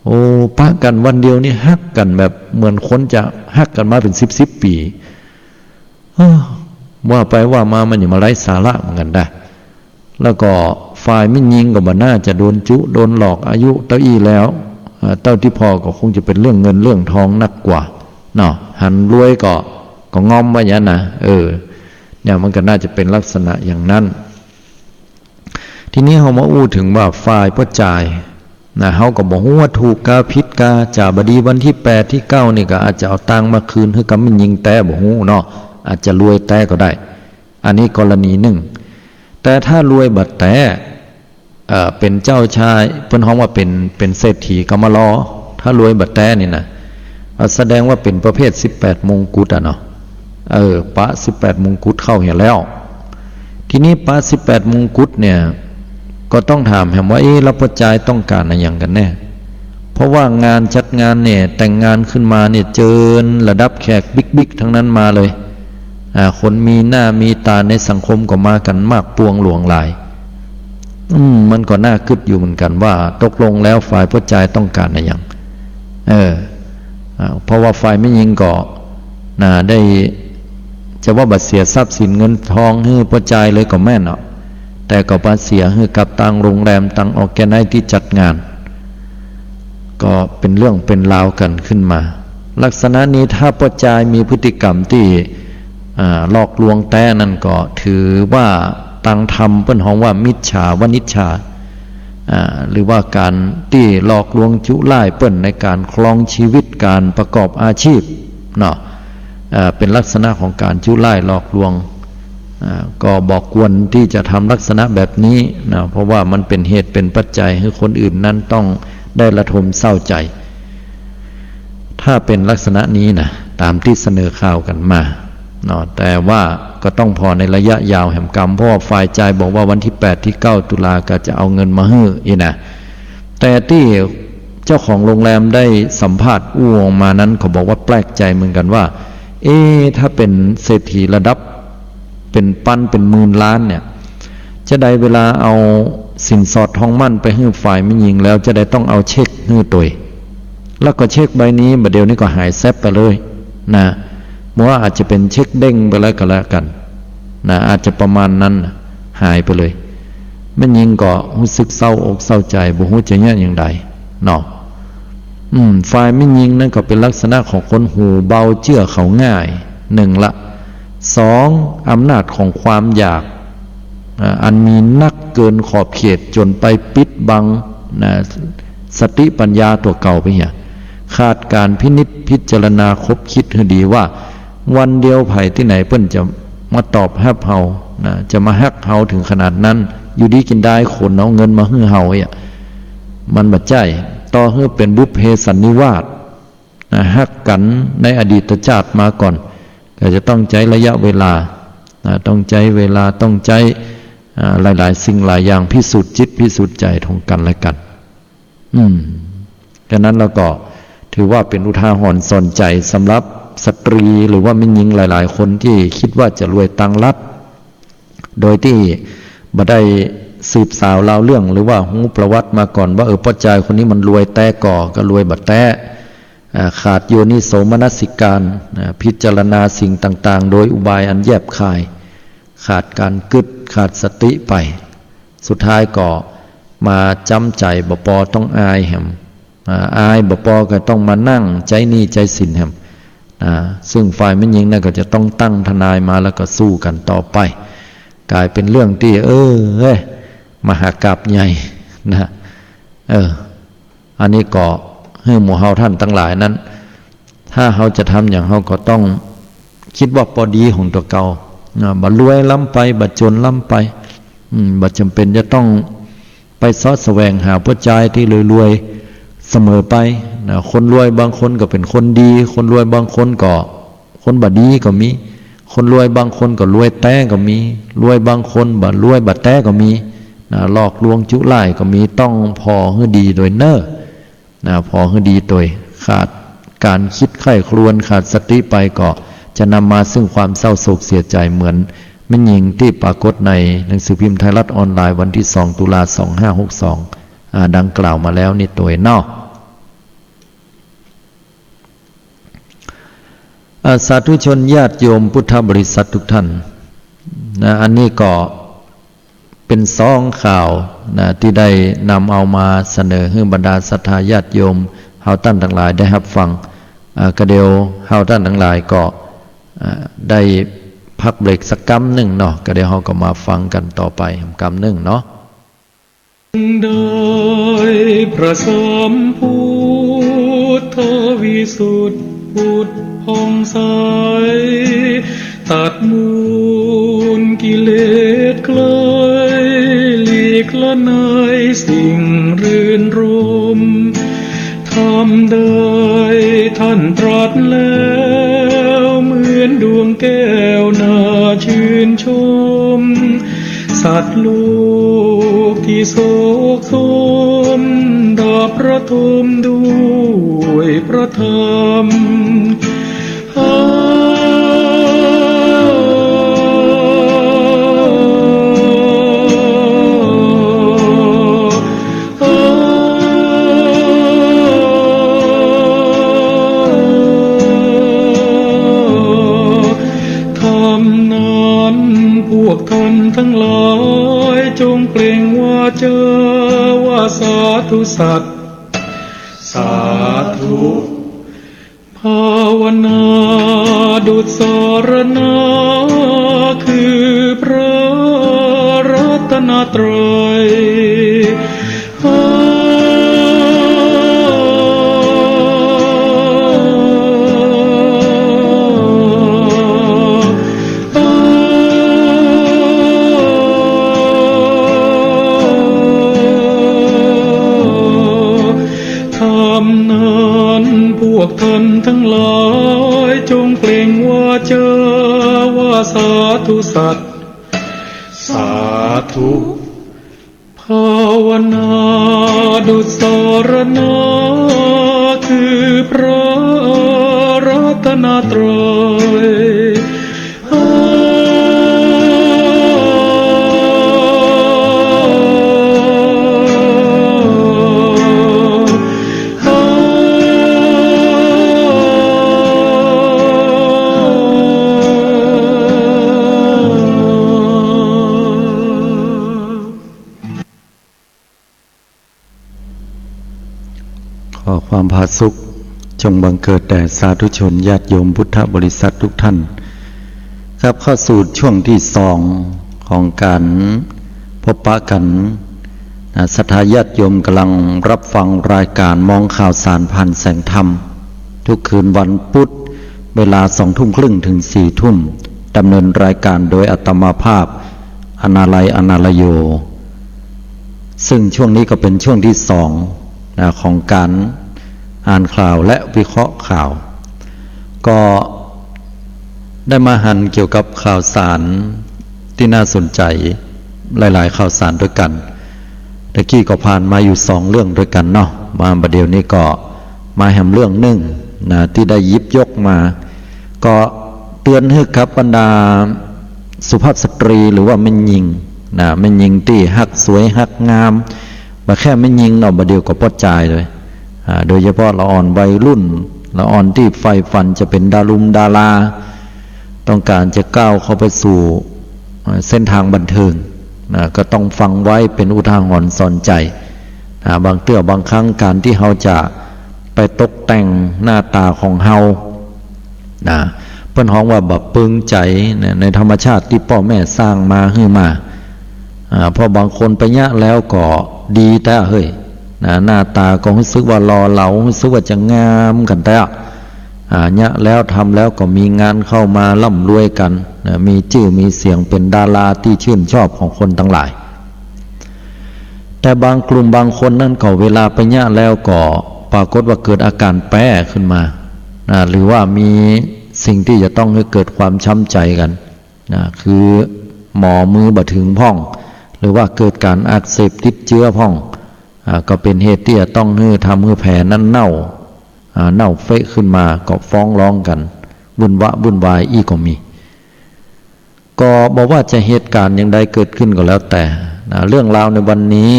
โอ้ ปะกั๋นวันเดียวนี่ฮักกั๋นแบบเหมือนคนจะฮักกั๋นมาเป๋นสิบสิบปี๋ เออ ว่าไปว่ามามันจะมาไร้สาระเหมือนกั๋นได้ แล้วก็ฝ่ายแม่ญิงก็บ่น่าจะโดนจุโดนหลอก อายุเต้าอี้แล้ว เอ่อ เต้าตี้ผ่อก็คงจะเป๋นเรื่องเงินเรื่องทองนักกว่าเนาะ หันรวยก็ ก็งอมว่าอย่างนั้นนะ เออ เนี่ยมันก็น่าจะเป๋นลักษณะอย่างนั้น ทีนี้เฮามาอู้เถิงว่าฝ่ายป้อจายนะ เฮาก็บ่ฮู้ว่าถูกกาผิดกา จ๋าบ่ดีวันตี้แปดตี้เก้านี่ก็อาจจะเอาตังค์มาคืนหื้อกับแม่ญิงแต๊บ่ฮู้เนาะ อาจจะรวยแต๊ก็ได้ อันนี้กรณีนึ่ง แต่ถ้ารวยบ่แต๊ เอ่อ เป๋นเจ้าชาย เปิ้นฮ้องว่าเป๋น เป๋นเศรษฐีกำมะลอ ถ้ารวยบ่แต๊นี่นะ เอ่อ แสดงว่าเป๋นประเภทสิบแปดมงกุฎอะเนาะ เออ ปะสิบแปดมงกุฎเข้าเหียแล้ว ทีนี้ปะสิบแปดมงกุฎเนี่ย ก็ต้องถามแหมว่า เอ๊ะ แล้วป้อจายต้องก๋านอะหยังกั๋นแน่ เพราะว่างานจัดงานเนี่ย แต่งงานขึ้นมาเนี่ย เจิญระดับแขกบิ๊กๆ ทั้งนั้นมาเลย อ่า คนมีหน้ามีต๋าในสังคมก็มากั๋นมากปวงหลวงหลาย อืม มันก็น่ากึ๊ดอยู่เหมือนกั๋นว่า ตกลงแล้วฝ่ายป้อจายต้องก๋านอะหยัง เออ อ่า เพราะว่าฝ่ายแม่ญิงก็ นะ ได้ จะว่าบ่เสียทรัพย์สินเงินทองหื้อป้อจายเลยก็แม่นเนาะ แต่ก็บ่เสียหื้อกับตางโรงแรม ตางออร์แกไนซ์ตี้จัดงาน ก็เป๋นเรื่องเป๋นราวกั๋นขึ้นมา ลักษณะนี้ถ้าป้อจายมีพฤติกรรมตี้ อ่า หลอกลวงแต๊นั้นก็ถือว่าตางธรรมเปิ้นฮ้องว่ามิจฉาวณิจฉา อ่า หรือว่าก๋านตี้หลอกลวงจุล่ายเปิ้นในก๋านครองชีวิต ก๋านประกอบอาชีพเนาะ อ่า เป๋นลักษณะของก๋านจุล่ายหลอกลวง อ่า ก็บ่ควรตี้จะทำลักษณะแบบนี้นะ เพราะว่ามันเป๋นเหตุเป๋นปัจจัยหื้อคนอื่นนั้นต้องได้ระทมเศร้าใจ๋ ถ้าเป๋นลักษณะนี้นะ ต๋ามตี้เสนอข่าวกั๋นมาเนาะ แต่ว่าก็ต้องผ่อในระยะยาวแหมกำ เพราะว่าฝ่ายจายบอกว่าวันตี้แปดตี้เก้าตุลาก็จะเอาเงินมาหื้ออี้นะ แต่ตี้เจ้าของโรงแรมได้สัมภาษณ์อู้ออกมานั้น เขาบอกว่าแปลกใจ๋เหมือนกั๋นว่า เอ๊ะ ถ้าเป๋นเศรษฐีระดับเป๋นปันเป๋นหมื่นล้านเนี่ย จาใดเวลาเอาสินสอดทองหมั้นไปหื้อฝ่ายแม่ญิงแล้ว จาใดต้องเอาเช็คหื้อตวย แล้วก็เช็คใบนี้บ่าเดี่ยวนี้ก็หายแซ็บไปเลยนะ บ่ว่าอาจจะเป๋นเช็คเด้งไปแล้วก็แล้วกั๋นนะ อาจจะประมาณนั้น หายไปเลย แม่ญิงก็ฮู้สึกเศร้าอกเศร้าใจ๋ บ่ฮู้จะเยียะอย่างใดเนาะ อืม ฝ่ายแม่ญิงนั้นก็เป๋นลักษณะของคนหูเบาเจื้อเขาง่าย นึ่งละ สอง อำนาจของความอยาก อ่า อันมีนักเกินขอบเขตจ๋นไปปิดบังนะ สติปัญญาตั๋วเก่าไปเหีย ขาดก๋านพินิจพิจารณาคบคิดหื้อดีว่า วันเดียวใผตี้ไหนเปิ้นจะมาตอบฮับเฮานะ จะมาฮักเฮาเถิงขนาดนั้น อยู่ดีกิ๋นดายขนเอาเงินมาหื้อเฮาเหีย มันบ่ใจ้ ต่อหื้อเป๋นบุพเพสันนิวาสนะ ฮักกั๋นในอดีตจาติมาก่อน ก็จะต้องใจ๊ระยะเวลานะ ต้องใจ๊เวลา ต้องใจ๊ อ่า หลายๆ สิ่งหลายอย่างพิสูจน์จิตพิสูจน์ใจ๋ของกั๋นและกั๋น อืม ฉะนั้นแล้วก็ถือว่าเป๋นอุทาหรณ์สอนใจ๋สำหรับสตรีหรือว่าแม่ญิงหลายๆ คนตี้กึ๊ดว่าจะรวยตางลัด โดยตี้บ่ได้สืบสาวราวเรื่องหรือว่าฮู้ประวัติมาก่อนว่า เออ ป้อจายคนนี้มันรวยแต๊ก่อ ก็รวยบ่แต๊ อ่า ขาดโยนิโสมนสิการ อ่า พิจารณาสิ่งต่างๆ โดยอุบายอันแยบคาย ขาดก๋านกึ๊ด ขาดสติไป สุดท้ายก็มาจ๊ำใจ๋บ่ปอต้องอายแหม อ่า อายบ่ปอก็ต้องมานั่งใจ๊หนี้ใจ๊สินแหม อ่า ซึ่งฝ่ายแม่ญิงนั้นก็จะต้องตั้งทนายมาแล้วก็สู้กั๋นต่อไป ก๋ายเป๋นเรื่องตี้ เออ เฮ้ย มหากาพย์ใหญ่นะ เออ อันนี้ก็หื้อหมู่เฮาต้านตังหลายนั้น ถ้าเฮาจะทำหยัง เฮาก็ต้องกึ๊ดว่าปอดีของตั๋วเก่านะ บ่รวยล้ำไป บ่จ๋นล้ำไป อืม บ่จ๋ำเป๋นจะต้องไปเซาะแสวงหาป้อจายตี้รวยๆ เสมอไปนะ คนรวยบางคนก็เป๋นคนดี คนรวยบางคนก็ คนบ่ดีก็มี คนรวยบางคนก็รวยแต๊ก็มี รวยบางคนบ่รวยบ่แต๊ก็มีนะ หลอกลวงจุล่ายก็มี ต้องผ่อหื้อดีตวยเน่อนะ ผ่อหื้อดีตวย ขาดก๋านกึ๊ดใคร่ครวญ ขาดสติไปก็จะนำมาซึ่งความเศร้าโศกเสียใจ๋เหมือนแม่ญิงตี้ปรากฏในหนังสือพิมพ์ไทยรัฐออนไลน์วันตี้สองตุลาสองห้าหกสอง อ่า ดังกล่าวมาแล้วนี้ตวยเนาะ อ่า สาธุชนญาติโยมพุทธบริษัททุกท่าน นะ อันนี้ก็เป๋นสองข่าวนะ ตี้ได้นำเอามาเสนอหื้อบรรดาศรัทธาญาติโยมเฮาต้านตังหลายได้ฮับฟัง อ่า ก็เดี๋ยวเฮาต้านตังหลายก็ อ่า ได้พักเบรกสักกำนึ่งเนาะ ก็เดี๋ยวเฮาก็มาฟังกั๋นต่อไปกำนึ่งเนาะ ได้พระสัมพุทธวิสุทธิ์ผุดผ่องใส ตัดมูลกิเลสไกล หลีกละไนสิ่งรื่นรม ธรรมใดท่านตรัสแล้ว เหมือนดวงแก้วน่าชื่นชม สัตว์โลกที่โศกสม ดับระทมด้วยพระธรรม ธรรมนั้นพวกท่านทั้งหลายจงเปล่งวาจาว่าสาธุสัตว์ สาธุ ภาวนาดุจสรณา คือพระรัตนตรัย ธรรมนั้นพวกท่านทั้งหลายจงเปล่งวาจาว่าสาธุสัตว์ สาธุ ภาวนาดุจสรณา คือพระรัตนตรัย ขอความผาสุกจงบังเกิดแด่สาธุชนญาติโยมพุทธบริษัททุกท่าน ครับ เข้าสู่ช่วงที่สองของการพบปะกัน นะ ศรัทธาญาติโยมกำลังรับฟังรายการมองข่าวสารผ่านแสงธรรม ทุกคืนวันพุธ เวลาสองทุ่มครึ่งถึงสี่ทุ่ม ดำเนินรายการโดยอาตมาภาพ อนาลัย อนาลโย ซึ่งช่วงนี้ก็เป็นช่วงที่สอง นะ ของการอ่านข่าวและวิเคราะห์ข่าว ก็ได้มาหันเกี่ยวกับข่าวสารตี้น่าสนใจ๋หลายๆ ข่าวสารตวยกั๋น ตะกี้ก็ผ่านมาอยู่สองเรื่องตวยกั๋นเนาะ มาบ่าเดี่ยวนี้ก็มาแหมเรื่องนึ่ง นะ ตี้ได้หยิบยกมา ก็เตื๋อนหื้อกับบรรดาสุภาพสตรีหรือว่าแม่ญิง นะ แม่ญิงตี้ฮักสวยฮักงาม บ่แค่แม่ญิงเนาะ บ่าเดี่ยวก็ป้อจายตวย อ่า โดยเฉพาะละอ่อนวัยรุ่น ละอ่อนตี้ใฝ่ฝันจะเป๋นดารุงดารา ต้องก๋านจะก้าวเข้าไปสู่ เอ่อ เส้นตางบันเทิง นะ ก็ต้องฟังไว้เป๋นอุทาหรณ์สอนใจ๋ นะ บางเตื้อบางครั้งก๋านตี้เฮาจะไปตกแต่งหน้าต๋าของเฮา นะ เปิ้นฮ้องว่าบ่ปึงใจ๋ นะ ในธรรมชาติตี้ป้อแม่สร้างมาหื้อมา อ่า เพราะบางคนไปเยียะแล้วก็ดีแต๊เฮ้ย นะ หน้าต๋าก็ฮู้สึกว่าหล่อเหลา ฮู้สึกว่าจะงามกั๋นแต๊ อ่า เยียะแล้วทำแล้วก็มีงานเข้ามาร่ำรวยกั๋น นะ มีจื้อมีเสียงเป๋นดาราตี้ชื่นชอบของคนตังหลาย แต่บางกลุ่มบางคนนั้นก็เวลาไปเยียะแล้วก็ปรากฏว่าเกิดอาก๋ารแป๊ขึ้นมา นะ หรือว่ามีสิ่งตี้จะต้องหื้อเกิดความช้ำใจ๋กั๋น นะ คือหมอมือบ่เถิงพ่อง หรือว่าเกิดก๋านอักเสบติดเจื๊อพ่อง อ่า ก็เป๋นเหตุตี้จะต้องหื้อ ทำหื้อแผลนั้นเน่า อ่า เน่าเฟะขึ้นมา ก็ฟ้องร้องกั๋น วุ่นวะวุ่นวายอี้ก็มี ก็บ่ว่าจะเหตุก๋ารณ์อย่างใดเกิดขึ้นก็แล้วแต่ นะ เรื่องราวในวันนี้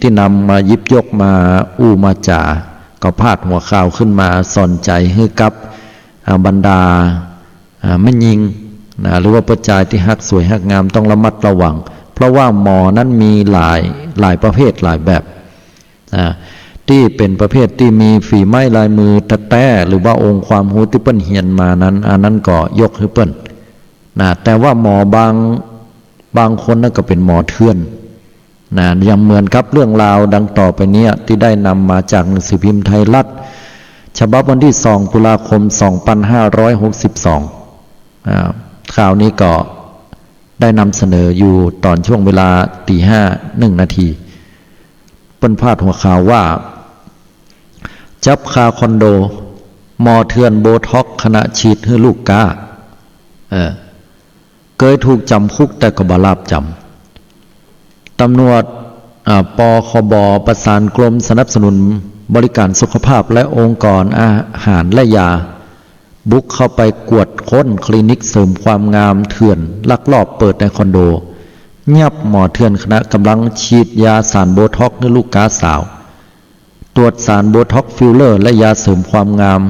ตี้นำมาหยิบยกมาอู้มาจ๋า ก็พาดหัวข่าวขึ้นมาสอนใจ๋หื้อกับ อ่า บรรดา อ่า แม่ญิง นะ หรือว่าป้อจายตี้ฮักสวยฮักงามต้องระมัดระวัง เพราะว่าหมอนั้นมีหลาย หลายประเภทหลายแบบ นะ ตี้เป๋นประเภทตี้มีฝีไม้ลายมือแต๊ๆ หรือว่าองค์ความฮู้ตี้เปิ้นเฮียนมานั้น อันนั้นก็ยกหื้อเปิ้น นะ แต่ว่าหมอบาง บางคนนั้นก็เป๋นหมอเถื่อน นะ อย่างเหมือนกับเรื่องราวดังต่อไปเนี้ย ตี้ได้นำมาจากหนังสือพิมพ์ไทยรัฐ ฉบับวันตี้สอง ตุลาคม สองปันห้าร้อยหกสิบสอง อ่า ข่าวนี้ก็ได้นำเสนออยู่ต๋อนช่วงเวลาตี๋ห้า หนึ่งนาที เปิ้นพาดหัวข่าวว่า จับคาคอนโด หมอเถื่อนโบท็อกซ์ขณะฉีดหื้อลูกก๊า เออ เกยถูกจ๋ำคุกแต่ก็บ่ลาบจ๋ำ ตำรวจ อ่า ปคบ ประสานกรมสนับสนุนบริการสุขภาพและองค์กรอาหารและยา บุกเข้าไปกวดค้นคลินิกเสริมความงามเถื่อนลักลอบเปิดในคอนโด ยับหมอเถื่อนขณะก่ำลังฉีดยาสารโบท็อกซ์หื้อลูกก๊าสาว ตรวจสารโบท็อกซ์ ฟิลเลอร์ และยาเสริมความงาม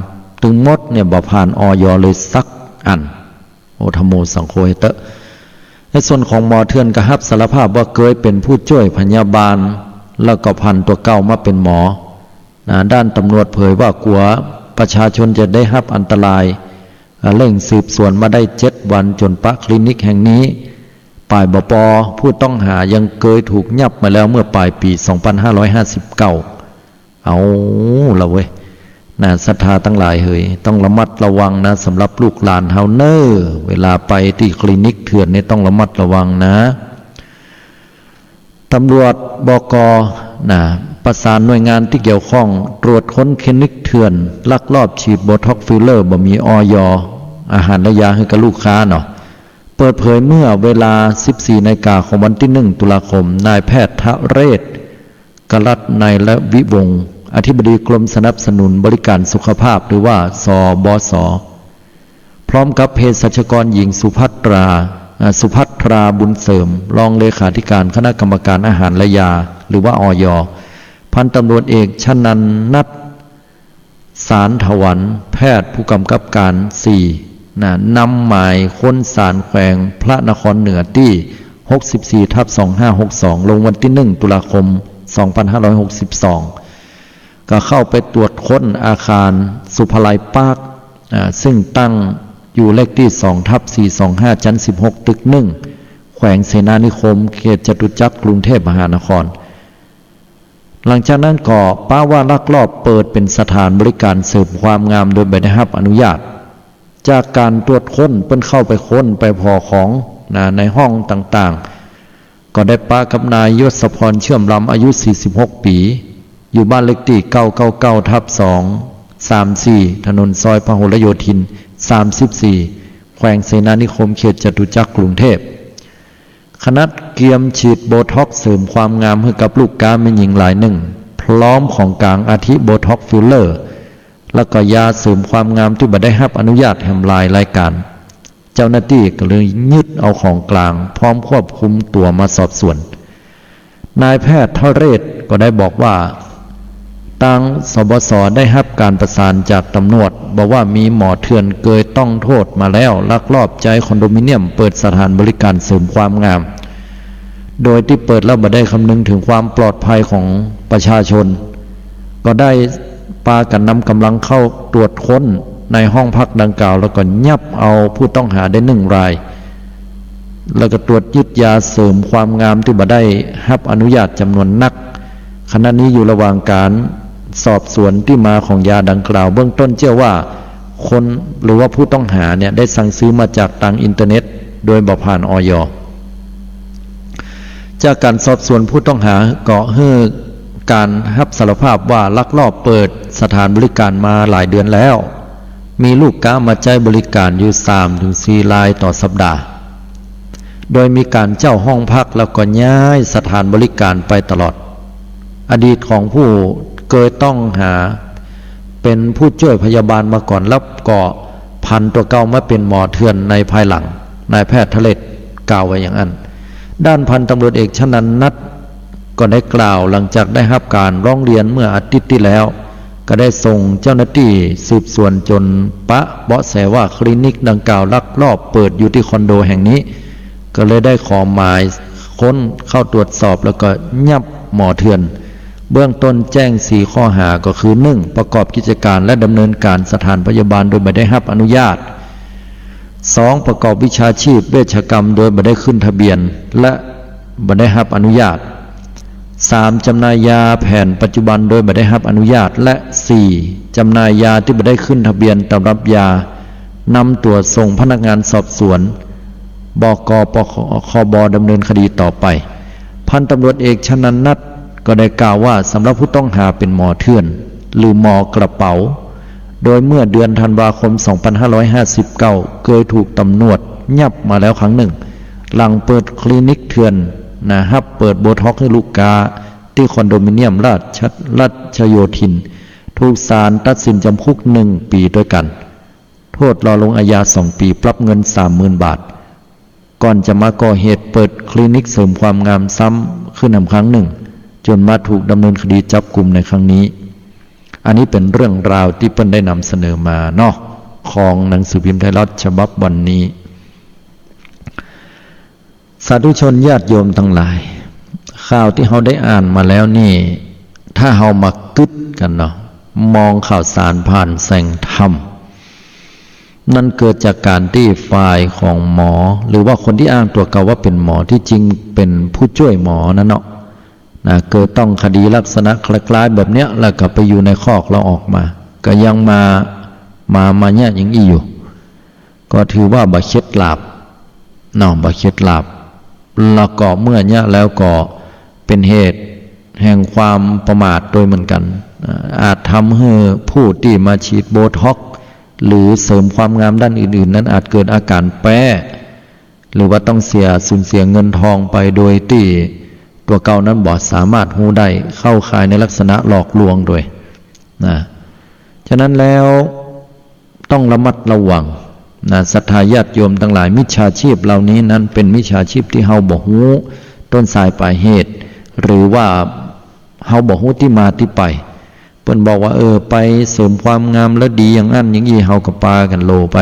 ตึงหมดเนี่ยบ่ผ่าน อย. เลยสักอัน โอ ธัมโม สังโฆ เฮเต๊อะ ในส่วนของหมอเถื่อนก็ฮับสารภาพว่าเกยเป๋นผู้จ้วยพยาบาล แล้วก็ผันตั๋วเก่ามาเป๋นหมอ นะ ด้านตำรวจเผยว่ากั๋วประชาชนจะได้ฮับอันตราย อ่า เร่งสืบสวนมาได้เจ็ดวันจ๋นปะคลินิกแห่งนี้ ป่ายบ่ปอ ผู้ต้องหายังเกยถูกยับมาแล้วเมื่อปลายปี๋ สองปันห้าร้อยห้าสิบเก้า เอาละเว้ย นะ ศรัทธาตังหลายเหย ต้องระมัดระวังนะ สำหรับลูกหลานเฮาเน่อ เวลาไปตี้คลินิกเถื่อนเนี่ยต้องระมัดระวังนะ ตำรวจ บก. นะ ประสานหน่วยงานตี้เกี่ยวข้อง ตรวจค้นคลินิกเถื่อนลักลอบฉีดโบท็อกซ์ ฟิลเลอร์ บ่มี อย. อาหารและยาหื้อกับลูกค้าเนาะ เปิดเผยเมื่อเวลา สิบสี่นาฬิกาของวันตี้หนึ่ง ตุลาคม นายแพทย์ทะเรศ กรัตน์ไนยวิวงศ์ อธิบดีกรมสนับสนุนบริการสุขภาพ หรือว่า สบส พร้อมกับเภสัชกรหญิงสุภัทรา อ่า สุภัทรา บุญเสริม รองเลขาธิการคณะกรรมการอาหารและยา หรือว่า อย. พันตำรวจเอกชนันนัท สารถวัน แพทย์ผู้กำกับการสี่ นะ นำหมายค้นศาลแขวงพระนครเหนือตี้ หกสิบสี่ทับสองห้าหกสอง ลงวันตี้หนึ่ง ตุลาคม สองปันห้าร้อยหกสิบสอง ก็เข้าไปตรวจค้นอาคารสุภาลัยปาร์ค อ่า ซึ่งตั้งอยู่เลขตี้ สองทับสี่สองห้า ชั้นสิบหก ตึกหนึ่ง แขวงเสนานิคม เขตจตุจักร กรุงเทพมหานคร หลังจากนั้นก็ปะว่าลักลอบเปิดเป๋นสถานบริการเสริมความงามโดยบ่ได้ฮับอนุญาต จากการตรวจค้น เปิ้นเข้าไปค้นไปผ่อของ นะ ในห้องต่างๆ ก็ได้ปะกับนายยศพร เชื่อมลำ อายุ สี่สิบหกปี๋ อยู่บ้านเลขตี้ เก้าเก้าเก้าทับสองสามสี่ ถนนซอยพหลโยธิน สามสิบสี่ แขวงเสนานิคม เขตจตุจักร กรุงเทพ ขณะเกียมฉีดโบท็อกซ์เสริมความงามหื้อกับลูกค้าแม่ญิงรายนึ่ง พร้อมของกลางอาทิโบท็อกซ์ ฟิลเลอร์ แล้วก็ยาเสริมความงามตี้บ่ได้ฮับอนุญาตแหมหลายรายการ เจ้าหน้าตี้ก็เลยยึดเอาของกลางพร้อมควบคุมตั๋วมาสอบสวน นายแพทย์ทะเรศก็ได้บอกว่า ตาง สบส ได้ฮับก๋านประสานจากตำรวจ บอกว่ามีหมอเถื่อนเกยต้องโทษมาแล้ว ลักลอบใจ๊คอนโดมิเนียมเปิดสถานบริการเสริมความงาม โดยตี้เปิดแล้วบ่ได้คำนึงถึงความปลอดภัยของประชาชน ก็ได้ปากั๋นนำก๋ำลังเข้าตรวจค้นในห้องพักดังกล่าว แล้วก็ยับเอาผู้ต้องหาได้หนึ่งราย แล้วก็ตรวจยึดยาเสริมความงามตี้บ่ได้ฮับอนุญาตจ๋ำนวนนัก ขณะนี้อยู่ระหว่างก๋านสอบสวนตี้มาของยาดังกล่าว เบื้องต้นเจื้อว่าคน หรือว่าผู้ต้องหาเนี่ยได้สั่งซื้อมาจากตางอินเทอร์เน็ต โดยบ่ผ่าน อย. จากก๋านสอบสวนผู้ต้องหาก็หื้อก๋านฮับสารภาพว่าลักลอบเปิดสถานบริการมาหลายเดือนแล้ว มีลูกค้ามาใจ๊บริการอยู่สามถึงสี่รายต่อสัปดาห์ โดยมีก๋านเจ้าห้องพักแล้วก็ย้ายสถานบริการไปตลอด อดีตของผู้เกยต้องหาเป๋นผู้จ้วยพยาบาลมาก่อน แล้วก็ผันตั๋วเก่ามาเป๋นหมอเถื่อนในภายหลัง นายแพทย์ทะเรศกล่าวไว้อย่างนั้น ด้านพันตำรวจเอกชนันนัทก็ได้กล่าวหลังจากได้ฮับก๋านร้องเรียนเมื่ออาทิตย์ตี้แล้ว ก็ได้ส่งเจ้าหน้าตี้สืบสวนจ๋นปะเบาะแสว่าคลินิกดังกล่าวลักลอบเปิดอยู่ตี้คอนโดแห่งนี้ ก็เลยได้ขอหมายค้นเข้าตรวจสอบแล้วก็ยับหมอเถื่อน เบื้องต้นแจ้งสี่ข้อหาก็คือ หนึ่ง ประกอบกิจก๋านและดำเนินก๋านสถานพยาบาลโดยบ่ได้ฮับอนุญาต สอง ประกอบวิชาชีพเวชกรรมโดยบ่ได้ขึ้นทะเบียนและบ่ได้ฮับอนุญาต สาม จำหน่ายยาแผนปัจจุบันโดยบ่ได้ฮับอนุญาต และ สี่ จำหน่ายยาตี้บ่ได้ขึ้นทะเบียนตำรับยา นำตั๋วส่งพนักงานสอบสวน บก.ปคบ ดำเนินคดีต่อไป พันตำรวจเอกชนันนัทก็ได้กล่าวว่า สำหรับผู้ต้องหาเป๋นหมอเถื่อน หรือหมอกระเป๋า โดยเมื่อเดือนธันวาคม สองพันห้าร้อยห้าสิบเก้า เกยถูกตำรวจยับมาแล้วครั้งนึ่ง หลังเปิดคลินิกเถื่อนนะ ฮับเปิดโบท็อกซ์หื้อลูกค้าตี้คอนโดมิเนียมราช ราชโยธิน ถูกศาลตัดสินจ๋ำคุกนึ่งปี๋ตวยกั๋น โต้ษรอลงอาญาสองปี๋ ปรับเงินสามหมื่นบาท ก่อนจะมาก่อเหตุเปิดคลินิกเสริมความงามซ้ำขึ้นแหมครั้งนึ่ง จ๋นมาถูกดำเนินคดีจับกุมในครั้งนี้ อันนี้เป๋นเรื่องราวตี้เปิ้นได้นำเสนอมาเนาะ ของหนังสือพิมพ์ไทยรัฐฉบับวันนี้ สาธุชนญาติโยมตังหลาย ข่าวตี้เฮาได้อ่านมาแล้วนี่ ถ้าเฮามากึ๊ดกั๋นเนาะ มองข่าวสารผ่านแสงธรรม นั่นเกิดจากก๋านตี้ฝ่ายของหมอ หรือว่าคนตี้อ้างตั๋วเก่าว่าเป๋นหมอ ตี้จริงเป๋นผู้จ้วยหมอนั่นเนาะ นะ เกิดต้องคดีลักษณะคล้ายๆ แบบเนี้ย แล้วก็ไปอยู่ในคอกแล้วออกมา ก็ยังมา มา มาเยียะอย่างอี้อยู่ ก็ถือว่าบ่เข็ดหลาบเนาะ บ่เข็ดหลาบ แล้วก็เมื่อเยียะแล้วก็เป๋นเหตุแห่งความประมาทตวยเหมือนกั๋น อ่า อาจทำหื้อผู้ตี้มาฉีดโบท็อกซ์ หรือเสริมความงามด้านอื่นๆ นั้นอาจเกิดอาก๋ารแป๊ หรือว่าต้องเสีย สูญเสียเงินทองไปโดยตี้ตั๋วเก่านั้นบ่สามารถฮู้ได้ เข้าข่ายในลักษณะหลอกลวงตวยนะ ฉะนั้นแล้วต้องระมัดระวังนะ ศรัทธาญาติโยมตังหลาย มิจฉาชีพเหล่านี้นั้นเป๋นมิจฉาชีพตี้เฮาบ่ฮู้ต้นสายปลายเหตุ หรือว่าเฮาบ่ฮู้ตี้มาตี้ไป เปิ้นบอกว่า เออ ไปเสริมความงามแล้วดีอย่างอั้นอย่างอี้ เฮาก็ปากั๋นโลไป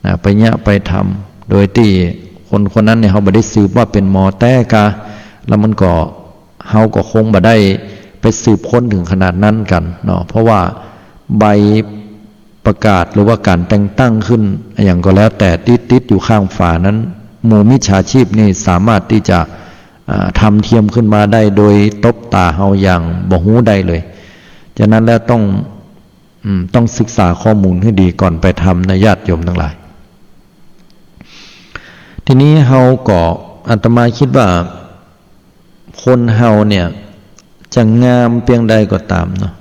นะ ไปเยียะไปทำ โดยตี้คนคนนั้นเนี่ย เฮาบ่ได้สืบว่าเป๋นหมอแต๊กา แล้วมันก็ เฮาก็คงบ่ได้ไปสืบค้นเถิงขนาดนั้นกั๋นเนาะ เพราะว่าใบประกาศหรือว่าก๋านแต่งตั้งขึ้นอะหยังก็แล้วแต่ตี้ติดอยู่ข้างฝานั้น หมู่มิจฉาชีพนี่สามารถตี้จะ อ่า ทำเทียมขึ้นมาได้โดยตบต๋าเฮาอย่างบ่ฮู้ได้เลย ฉะนั้นแล้วต้อง อืม ต้องศึกษาข้อมูลหื้อดีก่อนไปทำนะ ญาติโยมตังหลาย ทีนี้เฮาก็ อาตมาคิดว่า คนเฮาเนี่ย จะงามเปียงใดก็ต๋ามเนาะ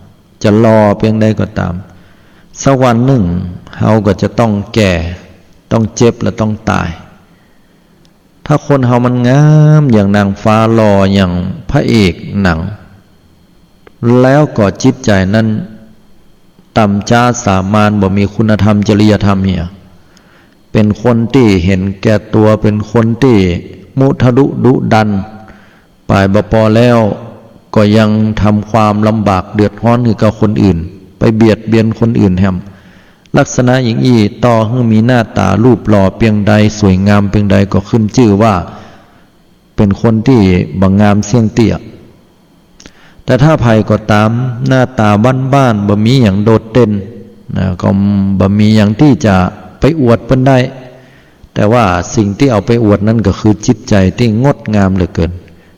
จะหล่อเปียงใดก็ต๋าม สักวันนึ่ง เฮาก็จะต้องแก่ ต้องเจ็บ และต้องต๋าย ถ้าคนเฮามันงามอย่างนางฟ้า หล่ออย่างพระเอกหนัง แล้วก็จิตใจ๋นั้นต่ำจ๊าสามัญ บ่มีคุณธรรมจริยธรรมเหีย เป๋นคนตี้เห็นแก่ตั๋ว เป๋นคนตี้มุทะลุดุดัน ป๋ายบ่ปอแล้ว ก็ยังทำความลำบากเดือดฮ้อนหื้อกับคนอื่น ไปเบียดเบียนคนอื่นแหม ลักษณะอย่างอี้ ต่อหื้อมีหน้าต๋ารูปหล่อเปียงใด สวยงามเปียงใด ก็ขึ้นจื้อว่าเป๋นคนตี้บ่งามเสี้ยงเตี้ย แต่ถ้าใผก็ต๋าม หน้าต๋าบ้านๆ บ่มีหยังโดดเด่นนะ ก็บ่มีหยังตี้จะไปอวดเปิ้นได้ แต่ว่าสิ่งตี้เอาไปอวดนั้นก็คือจิตใจ๋ตี้งดงามเหลือเกิน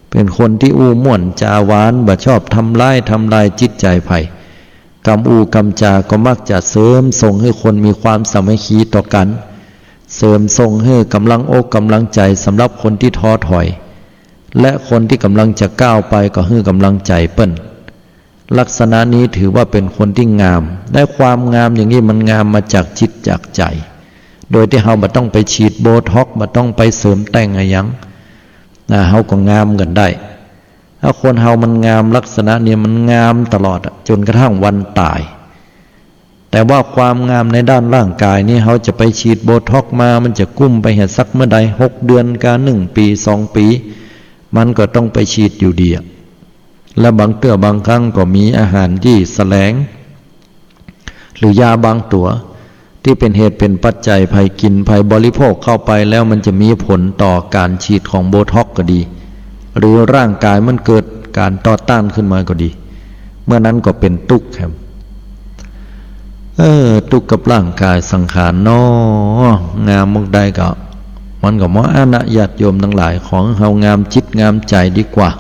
เป๋นคนตี้อู้ม่วนจ๋าหวาน บ่ชอบทำร้าย ทำลายจิตใจ๋ใผ กำอู้กำจาก็มักจะเสริมส่งหื้อคนมีความสามัคคีต่อกั๋น เสริมส่งหื้อกำลังอกกำลังใจ๋สำหรับคนตี้ท้อถอย และคนตี้ก่ำลังจะก้าวไปก็หื้อกำลังใจ๋เปิ้น ลักษณะนี้ถือว่าเป๋นคนตี้งาม และความงามอย่างนี้มันงามมาจากจิตจากใจ๋ โดยตี้เฮาบ่ต้องไปฉีดโบท็อกซ์ บ่ต้องไปเสริมแต่งอะหยังนะ เฮาก็งามกั๋นได้ ถ้าคนเฮามันงามลักษณะนี้มันงามตลอดอะ จ๋นกระทั่งวันต๋าย แต่ว่าความงามในด้านร่างกายนี้ เฮาจะไปฉีดโบท็อกซ์มา มันจะกุ้มไปเหียสักเมื่อใด หกเดือนกา นึ่งปี๋ สองปี๋ มันก็ต้องไปฉีดอยู่ดีอะ และบางเตื้อบางครั้งก็มีอาหารตี้แสลง หรือยาบางตั๋วตี้เป๋นเหตุเป๋นปัจจัย ใผกิ๋นใผบริโภคเข้าไปแล้วมันจะมีผลต่อก๋านฉีดของโบท็อกก็ดี หรือร่างก๋ายมันเกิดก๋านต่อต้านขึ้นมาก็ดี เมื่อนั้นก็เป๋นตุ๊กข์แหม เออ ตุ๊กข์กับร่างก๋ายสังขารเนาะ งามมุกใดก็ มันก็บ่อั้นนะ ญาติโยมตังหลาย ขอหื้อเฮางามจิตงามใจ๋ดีกว่า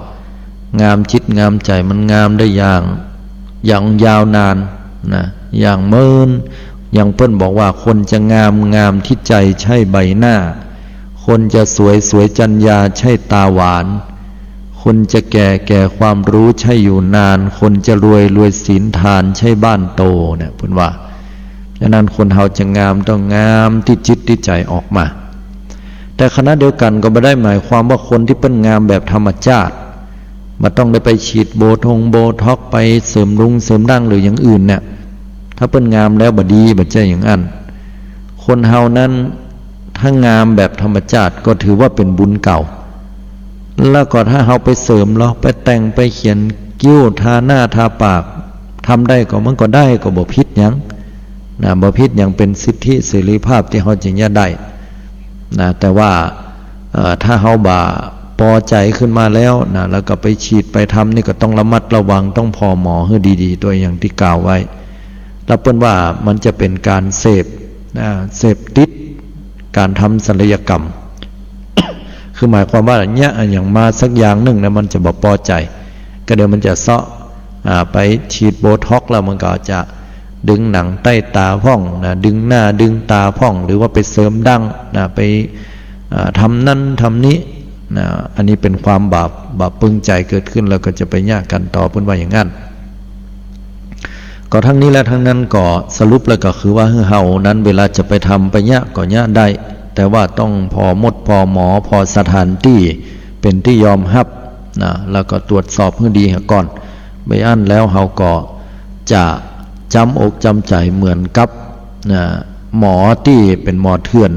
งามจิตงามใจ๋มันงามได้อย่าง อย่างยาวนานนะ อย่างเมิน อย่างเปิ้นบอกว่า คนจะงาม งามตี้ใจ๋ใช่ใบหน้า คนจะสวย สวยจัญญาใช่ต๋าหวาน คนจะแก่ แก่ความรู้ใช่อยู่นาน คนจะรวย รวยศีลทานใช่บ้านโต เนี่ย เปิ้นว่า ฉะนั้นคนเฮาจะงามต้องงามตี้จิตตี้ใจ๋ออกมา แต่ขณะเดียวกั๋นก็บ่ได้หมายความว่าคนตี้เปิ้นงามแบบธรรมจาติ บ่ต้องได้ไปฉีดโบทงโบท็อก ไปเสริมรุงเสริมดั้งหรืออย่างอื่นเนี่ย ถ้าเปิ้นงามแล้วบ่ดี บ่ใจ้อย่างอั้น คนเฮานั้นถ้างามแบบธรรมจาติก็ถือว่าเป๋นบุญเก่า แล้วก็ถ้าเฮาไปเสริมลอ ไปแต่งไปเขียนคิ้ว ทาหน้าทาปาก ทำได้ก็มันก็ได้ ก็บ่ผิดหยังนะ บ่ผิดหยัง เป๋นสิทธิเสรีภาพตี้เฮาจะเยียะได้นะ แต่ว่า เอ่อ ถ้าเฮาบ่ปอใจ๋ขึ้นมาแล้วนะ แล้วก็ไปฉีดไปทำนี่ก็ต้องระมัดระวัง ต้องผ่อหมอหื้อดีๆ ตวยอย่างตี้กล่าวไว้ แล้วเปิ้นว่ามันจะเป๋นก๋านเสพนะ เสพติดก๋านทำศัลยกรรม คือหมายความว่าเยียะอะหยังมาสักอย่างนึ่งนะ มันจะบ่ปอใจ๋ ก็เดี๋ยวมันจะเซาะ อ่า ไปฉีดโบท็อกแล้วมันก็จะดึงหนังใต้ต๋าพ่องนะ ดึงหน้าดึงต๋าพ่อง หรือว่าไปเสริมดั้งนะ ไป อ่า ทำนั้นทำนี้นะ อันนี้เป๋นความบาป บาปปึงใจ๋เกิดขึ้น แล้วก็จะไปเยียะกั๋นต่อ เปิ้นว่าอย่างอั้น ก็ทั้งนี้และทั้งนั้นก็สรุปแล้วก็คือว่า หื้อเฮานั้นเวลาจะไปทำไปเยียะก็เยียะได้ แต่ว่าต้องผ่อมดผ่อหมอ ผ่อสถานตี้เป๋นตี้ยอมฮับนะ แล้วก็ตรวจสอบหื้อดีเหียก่อน บ่อั้นแล้วเฮาก็จะจำอกจำใจ๋เหมือนกับนะ หมอตี้เป๋นหมอเถื่อน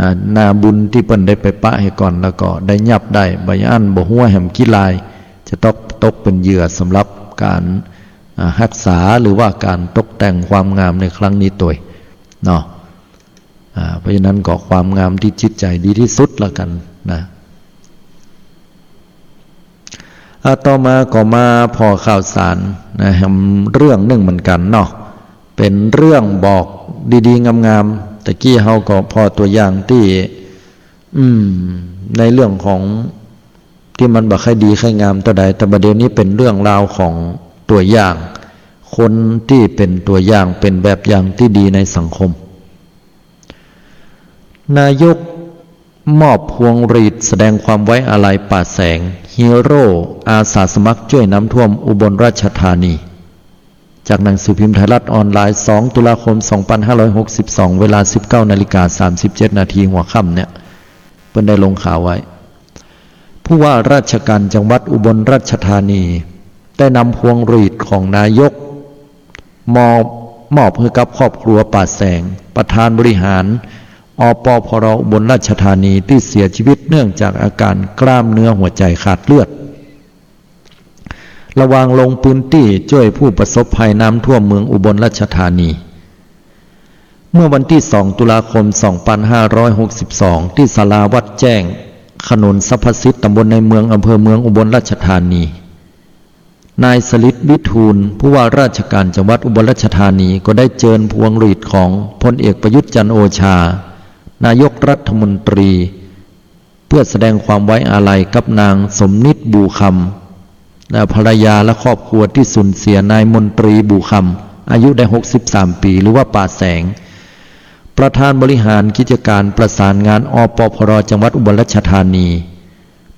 นะ นาบุญตี้เปิ้นได้ไปปะเหียก่อน แล้วก็ได้ยับได้ บ่อั้นบ่ฮั้วแหมกี้ลาย จะตก ตกเป๋นเหยื่อสำหรับก๋าน อ่า ฮักษาหรือว่าก๋านตกแต่งความงามในครั้งนี้ตวยเนาะ อ่า เพราะฉะนั้นก็ความงามตี้จิตใจ๋ดีตี้สุดละกั๋นนะ อ่า ต่อมาก็มาผ่อข่าวสารนะ แหมเรื่องนึ่งเหมือนกั๋นเนาะ เป๋นเรื่องบอกดีๆ งามๆ ตะกี้เฮาก็ผ่อตั๋วอย่างตี้ อืม ในเรื่องของตี้มันบ่ใค่ดีใค่งามเต้าใด แต่บ่าเดี่ยวนี้เป๋นเรื่องราวของตั๋วอย่าง คนตี้เป๋นตั๋วอย่าง เป๋นแบบอย่างตี้ดีในสังคม นายกมอบพวงหรีดแสดงความไว้อาลัยป่าแสง ฮีโร่อาสาสมัครจ้วยน้ำท่วมอุบลราชธานี จากหนังสือพิมพ์ไทยรัฐออนไลน์ สอง ตุลาคม สองพันห้าร้อยหกสิบสอง เวลา สิบเก้านาฬิกาสามสิบเจ็ดนาที หัวค่ำเนี่ย เปิ้นได้ลงข่าวไว้ ผู้ว่าราชการจังหวัดอุบลราชธานี ได้นำพวงหรีดของนายก มอบ มอบหื้อกับครอบครัวป่าแสง ประธานบริหาร อปพร อุบลราชธานี ตี้เสียชีวิตเนื่องจากอาการกล้ามเนื้อหัวใจ๋ขาดเลือด ระหว่างลงพื้นตี้จ้วยผู้ประสบภัยน้ำท่วมเมืองอุบลราชธานี เมื่อวันตี้ สอง ตุลาคม สองพันห้าร้อยหกสิบสอง ตี้ศาลาวัดแจ้ง ถนนสรรพสิทธิ์ ตำบลในเมือง อำเภอเมืองอุบลราชธานี นายสฤทธิ์ วิทูล ผู้ว่าราชการจังหวัดอุบลราชธานี ก็ได้เจิญพวงหรีดของพลเอกประยุทธ์ จันทร์โอชา นายกรัฐมนตรี เพื่อแสดงความไว้อาลัยกับนางสมนิด บู่คำ และภรรยาและครอบครัวตี้สูญเสียนายมนตรี บู่คำ อายุได้ หกสิบสามปี หรือว่าป่าแสง ประธานบริหารกิจการประสานงาน อปพร จังหวัดอุบลราชธานี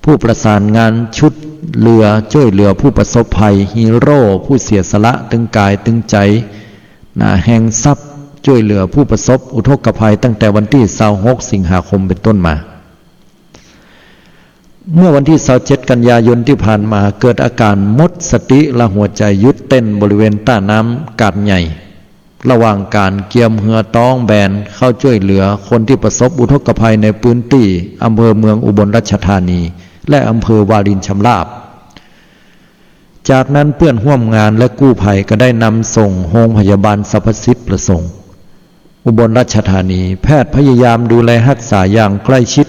ผู้ประสานงานชุดเรือจ้วยเหลือผู้ประสบภัย ฮีโร่ผู้เสียสละตึงก๋ายตึงใจ๋ นะ แห่งทรัพย์จ้วยเหลือผู้ประสบอุทกภัยตั้งแต่วันตี้ ซาวหก สิงหาคม เป๋นต้นมา เมื่อวันตี้ ซาวเจ็ด กันยายนตี้ผ่านมา เกิดอาการหมดสติและหัวใจ๋หยุดเต้นบริเวณต้าน้ำกาดใหญ่ ระหว่างก๋านเกียมเฮือต๊องแบนเข้าจ้วยเหลือคนตี้ประสบอุทกภัยในพื้นตี้อำเภอเมืองอุบลราชธานี และอำเภอวารินชำราบ จากนั้นเปื้อนฮ่วมงานและกู้ภัยก็ได้นำส่งโฮงพยาบาลสรรพสิทธิ์ประสงค์ อุบลราชธานี แพทย์พยายามดูแลฮักษาอย่างใกล้ชิด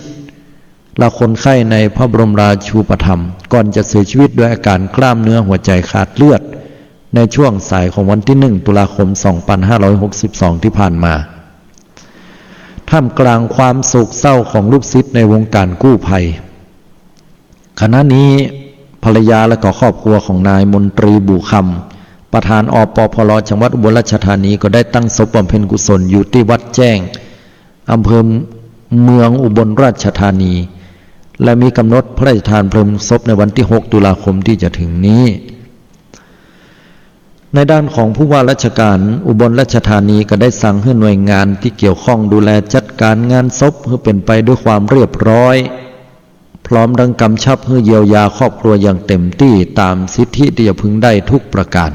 และคนไข้ในพระบรมราชูปถัมภ์ ก่อนจะเสียชีวิตด้วยอาการกล้ามเนื้อหัวใจขาดเลือด ในช่วงสายของวันที่หนึ่งตุลาคมสองพันห้าร้อยหกสิบสองที่ผ่านมา ท่ามกลางความโศกเศร้าของลูกศิษย์ในวงการกู้ภัย ขณะนี้ภรรยาและก็ครอบครัวของนายมนตรี บู่คำ ประธาน อปพล จังหวัดอุบลราชธานี ก็ได้ตั้งศพบำเพ็ญกุศลอยู่ที่วัดแจ้ง อำเภอเมืองอุบลราชธานี และมีกำหนดพระราชทานเพลิงศพในวันที่หกตุลาคมที่จะถึงนี้ ในด้านของผู้ว่าราชการอุบลราชธานีก็ได้สั่งหื้อหน่วยงานที่เกี่ยวข้องดูแลจัดการงานศพหื้อเป๋นไปด้วยความเรียบร้อย พร้อมทั้งกำชับหื้อเยียวยาครอบครัวอย่างเต็มตี้ตามสิทธิที่จะพึงได้ทุกประการ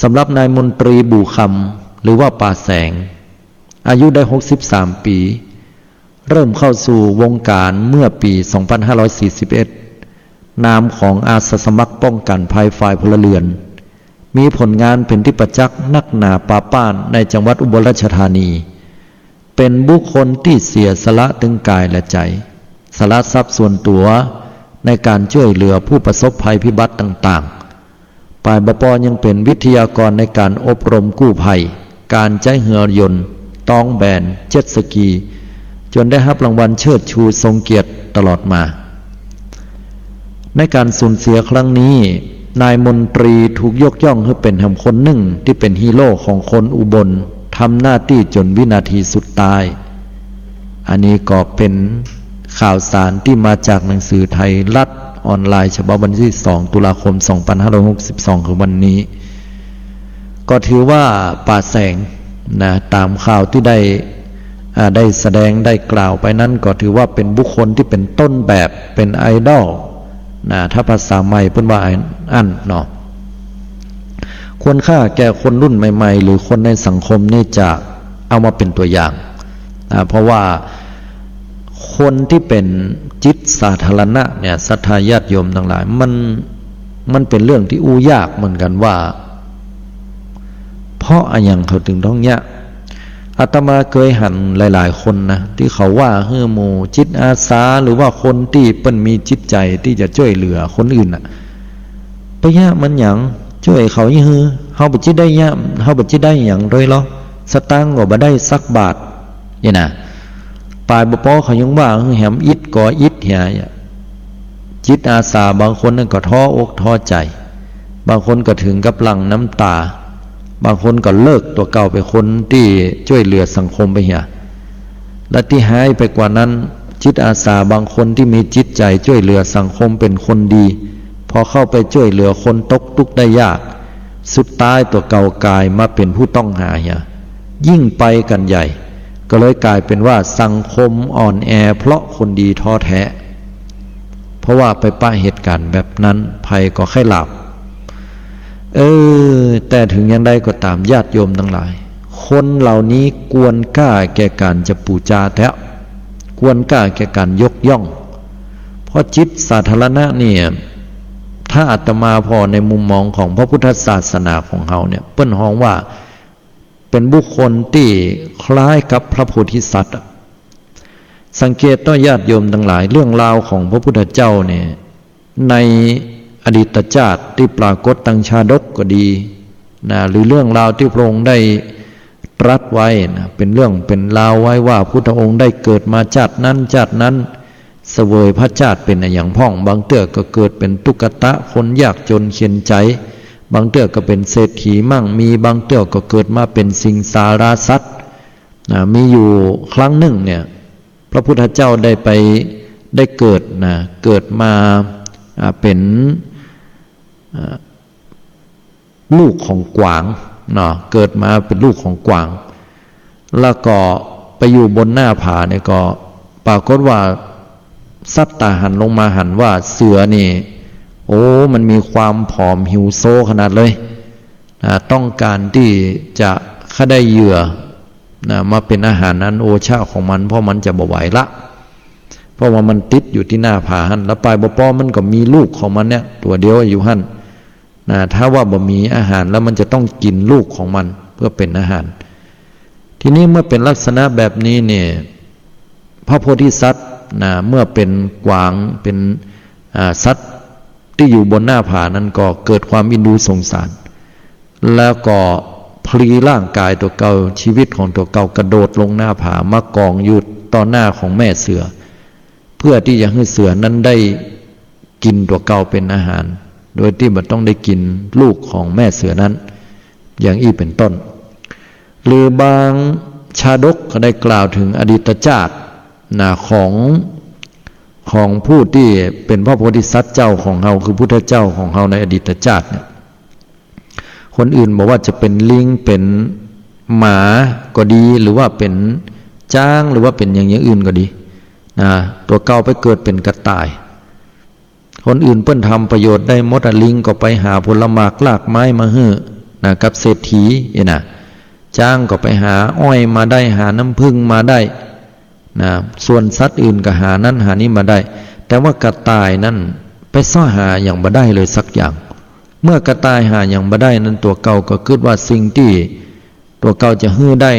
สำหรับนายมนตรี บู่คำ หรือว่าป๋าแสง อายุได้หกสิบสามปี เริ่มเข้าสู่วงการเมื่อปีสองพันห้าร้อยสี่สิบเอ็ด นามของอาสาสมัครป้องกันภัยฝ่ายพลเรือน มีผลงานเป๋นที่ประจักษ์นักหนาปาป้านในจังหวัดอุบลราชธานี เป๋นบุคคลที่เสียสละตึงกายและใจ๋ สละทรัพย์ส่วนตั๋วในการจ้วยเหลือผู้ประสบภัยพิบัติต่างๆ ป๋ายบ่ปอยังเป๋นวิทยากรในการอบรมกู้ภัย การใจ๊เฮือยนต์ ต๊องแบน เจ็ตสกี จ๋นได้ฮับรางวัลเชิดชูทรงเกียรติตลอดมา ในการสูญเสียครั้งนี้ นายมนตรีถูกยกย่องหื้อเป๋นแหมคนนึ่งที่เป๋นฮีโร่ของคนอุบล ทำหน้าตี้จ๋นวินาทีสุดท้าย อันนี้ก็เป๋นข่าวสารที่มาจากหนังสือไทยรัฐออนไลน์ฉบับวันที่สองตุลาคมสองพันห้าร้อยหกสิบสอง คือวันนี้ ก็ถือว่าป๋าแสงนะ ตามข่าวที่ได้ อ่า ได้แสดงได้กล่าวไปนั้น ก็ถือว่าเป๋นบุคคลที่เป๋นต้นแบบ เป๋นไอดอลนะ ถ้าภาษาใหม่เปิ้นว่าอั้นเนาะ ควรค่าแก่คนรุ่นใหม่ๆ หรือคนในสังคมนี่จะเอามาเป๋นตั๋วอย่าง อ่า เพราะว่าคนที่เป๋นจิตสาธารณะเนี่ย ศรัทธาญาติโยมตังหลาย มัน มันเป๋นเรื่องที่อู้ยากเหมือนกั๋นว่า เพราะอะหยังเขาตึงต้องเยียะ อาตมาเกยหันหลายๆ คนนะ ตี้เขาว่าหื้อหมู่จิตอาสา หรือว่าคนตี้เปิ้นมีจิตใจ๋ตี้จะจ้วยเหลือคนอื่นน่ะ ไปเยียะมันหยัง จ้วยเขาอี้หื้อ เฮาบ่จิได้เยียะ เฮาบ่จิได้หยังโดยลอ สตางค์ก็บ่ได้สักบาท นี่นะ ป๋ายบ่ปอเขายังว่าหื้อแหมอิดก่ออิดเหีย จิตอาสาบางคนนั่นก็ท้ออกท้อใจ๋ บางคนก็เถิงกับหลั่งน้ำต๋า บางคนก็เลิกตั๋วเก่าไป คนตี้จ้วยเหลือสังคมไปเหีย และตี้ฮ้ายไปกว่านั้น จิตอาสาบางคนตี้มีจิตใจ๋จ้วยเหลือสังคมเป๋นคนดี พอเข้าไปจ้วยเหลือคนตกตุ๊กข์ได้ยาก สุดท้ายตั๋วเก่ากลายมาเป๋นผู้ต้องหาเหีย ยิ่งไปกั๋นใหญ่ ก็เลยกลายเป๋นว่าสังคมอ่อนแอเพราะคนดีท้อแท้ เพราะว่าไปปะเหตุก๋ารณ์แบบนั้น ใผก็ใค่หลาบ เออ แต่เถิงอย่างใดก็ต๋ามญาติโยมตังหลาย คนเหล่านี้ควรค่าแก่ก๋านจะปู๋จาแต๊ ควรค่าแก่ก๋านยกย่อง เพราะจิตสาธารณะเนี่ย ถ้าอาตมาผ่อในมุมมองของพระพุทธศาสนาของเฮาเนี่ย เปิ้นฮ้องว่าเป๋นบุคคลตี้คล้ายกับพระโพธิสัตว์อะ สังเกตเต๊อะญาติโยมตังหลาย เรื่องราวของพระพุทธเจ้าเนี่ย ในอดีตชาติตี้ปรากฏตางชาดกก็ดีนะ หรือเรื่องราวตี้พระองค์ได้ตรัสไว้นะ เป๋นเรื่องเป๋นราวไว้ว่าพุทธองค์ได้เกิดมาชาตินั้นชาตินั้น เสวยพระชาติเป๋นอะหยังพ่อง บางเตื้อก็เกิดเป๋นตุ๊กตะ คนยากจ๋นเข็ญใจ๋ บางเตื้อก็เป๋นเศรษฐีมั่งมี บางเตื้อก็เกิดมาเป๋นสิงสาราสัตว์นะ มีอยู่ครั้งนึ่งเนี่ย พระพุทธเจ้าได้ไป ได้เกิดนะ เกิดมา อ่า เป๋น อ่า ลูกของกวางเนาะ เกิดมาเป๋นลูกของกวาง แล้วก็ไปอยู่บนหน้าผาเนี่ยก็ปรากฏว่าสัตว์ตาหันลงมาหันว่าเสือนี่ โอ้ มันมีความผอมหิวโซขนาดเลย อ่า ต้องก๋านตี้จะใค่ได้เหยื่อนะ มาเป๋นอาหารอันโอชะของมัน เพราะมันจะบ่ไหวละ เพราะว่ามันติดอยู่ตี้หน้าผาหั้น แล้วปายบ่ปอมันก็มีลูกของมันเนี่ย ตั๋วเดียวอยู่หั้น นะ ถ้าว่าบ่มีอาหารแล้วมันจะต้องกิ๋นลูกของมันเพื่อเป๋นอาหาร ทีนี้เมื่อเป๋นลักษณะแบบนี้เนี่ย พระโพธิสัตว์นะ เมื่อเป๋นกวาง เป๋น อ่า สัตว์ตี้อยู่บนหน้าผานั้นก็เกิดความเอ็นดูสงสาร แล้วก็พลีร่างกายตั๋วเก่า ชีวิตของตั๋วเก่ากระโดดลงหน้าผา มากองอยู่ต่อหน้าของแม่เสือ เพื่อตี้จะหื้อเสือนั้นได้กิ๋นตั๋วเก่าเป๋นอาหาร โดยตี้บ่ต้องได้กิ๋นลูกของแม่เสือนั้น อย่างอี้เป๋นต้น หรือบางชาดกก็ได้กล่าวเถิงอดีตชาตินะ ของ ของผู้ตี้เป๋นพระโพธิสัตว์เจ้าของเฮา คือพุทธเจ้าของเฮาในอดีตชาติเนี่ย คนอื่นบ่ว่าจะเป๋นลิง เป๋นหมาก็ดี หรือว่าเป๋นจ๊าง หรือว่าเป๋นอย่าง อย่างอื่นก็ดีนะ ตั๋วเก่าไปเกิดเป๋นกระต่าย คนอื่นเปิ้นทำประโยชน์ได้หมดอะ ลิงก็ไปหาผลหมากรากไม้มาหื้อนะ กับเศรษฐีอี้นะ จ๊างก็ไปหาอ้อยมาได้ หาน้ำผึ้งมาได้นะ ส่วนสัตว์อื่นก็หานั้นหานี้มาได้ แต่ว่ากระต่ายนั้นไปเซาะหาหยังบ่ได้เลยสักอย่าง เมื่อกระต่ายหาหยังบ่ได้นั้น ตั๋วเก่าก็กึ๊ดว่าสิ่งตี้ตั๋วเก่าจะหื้อได้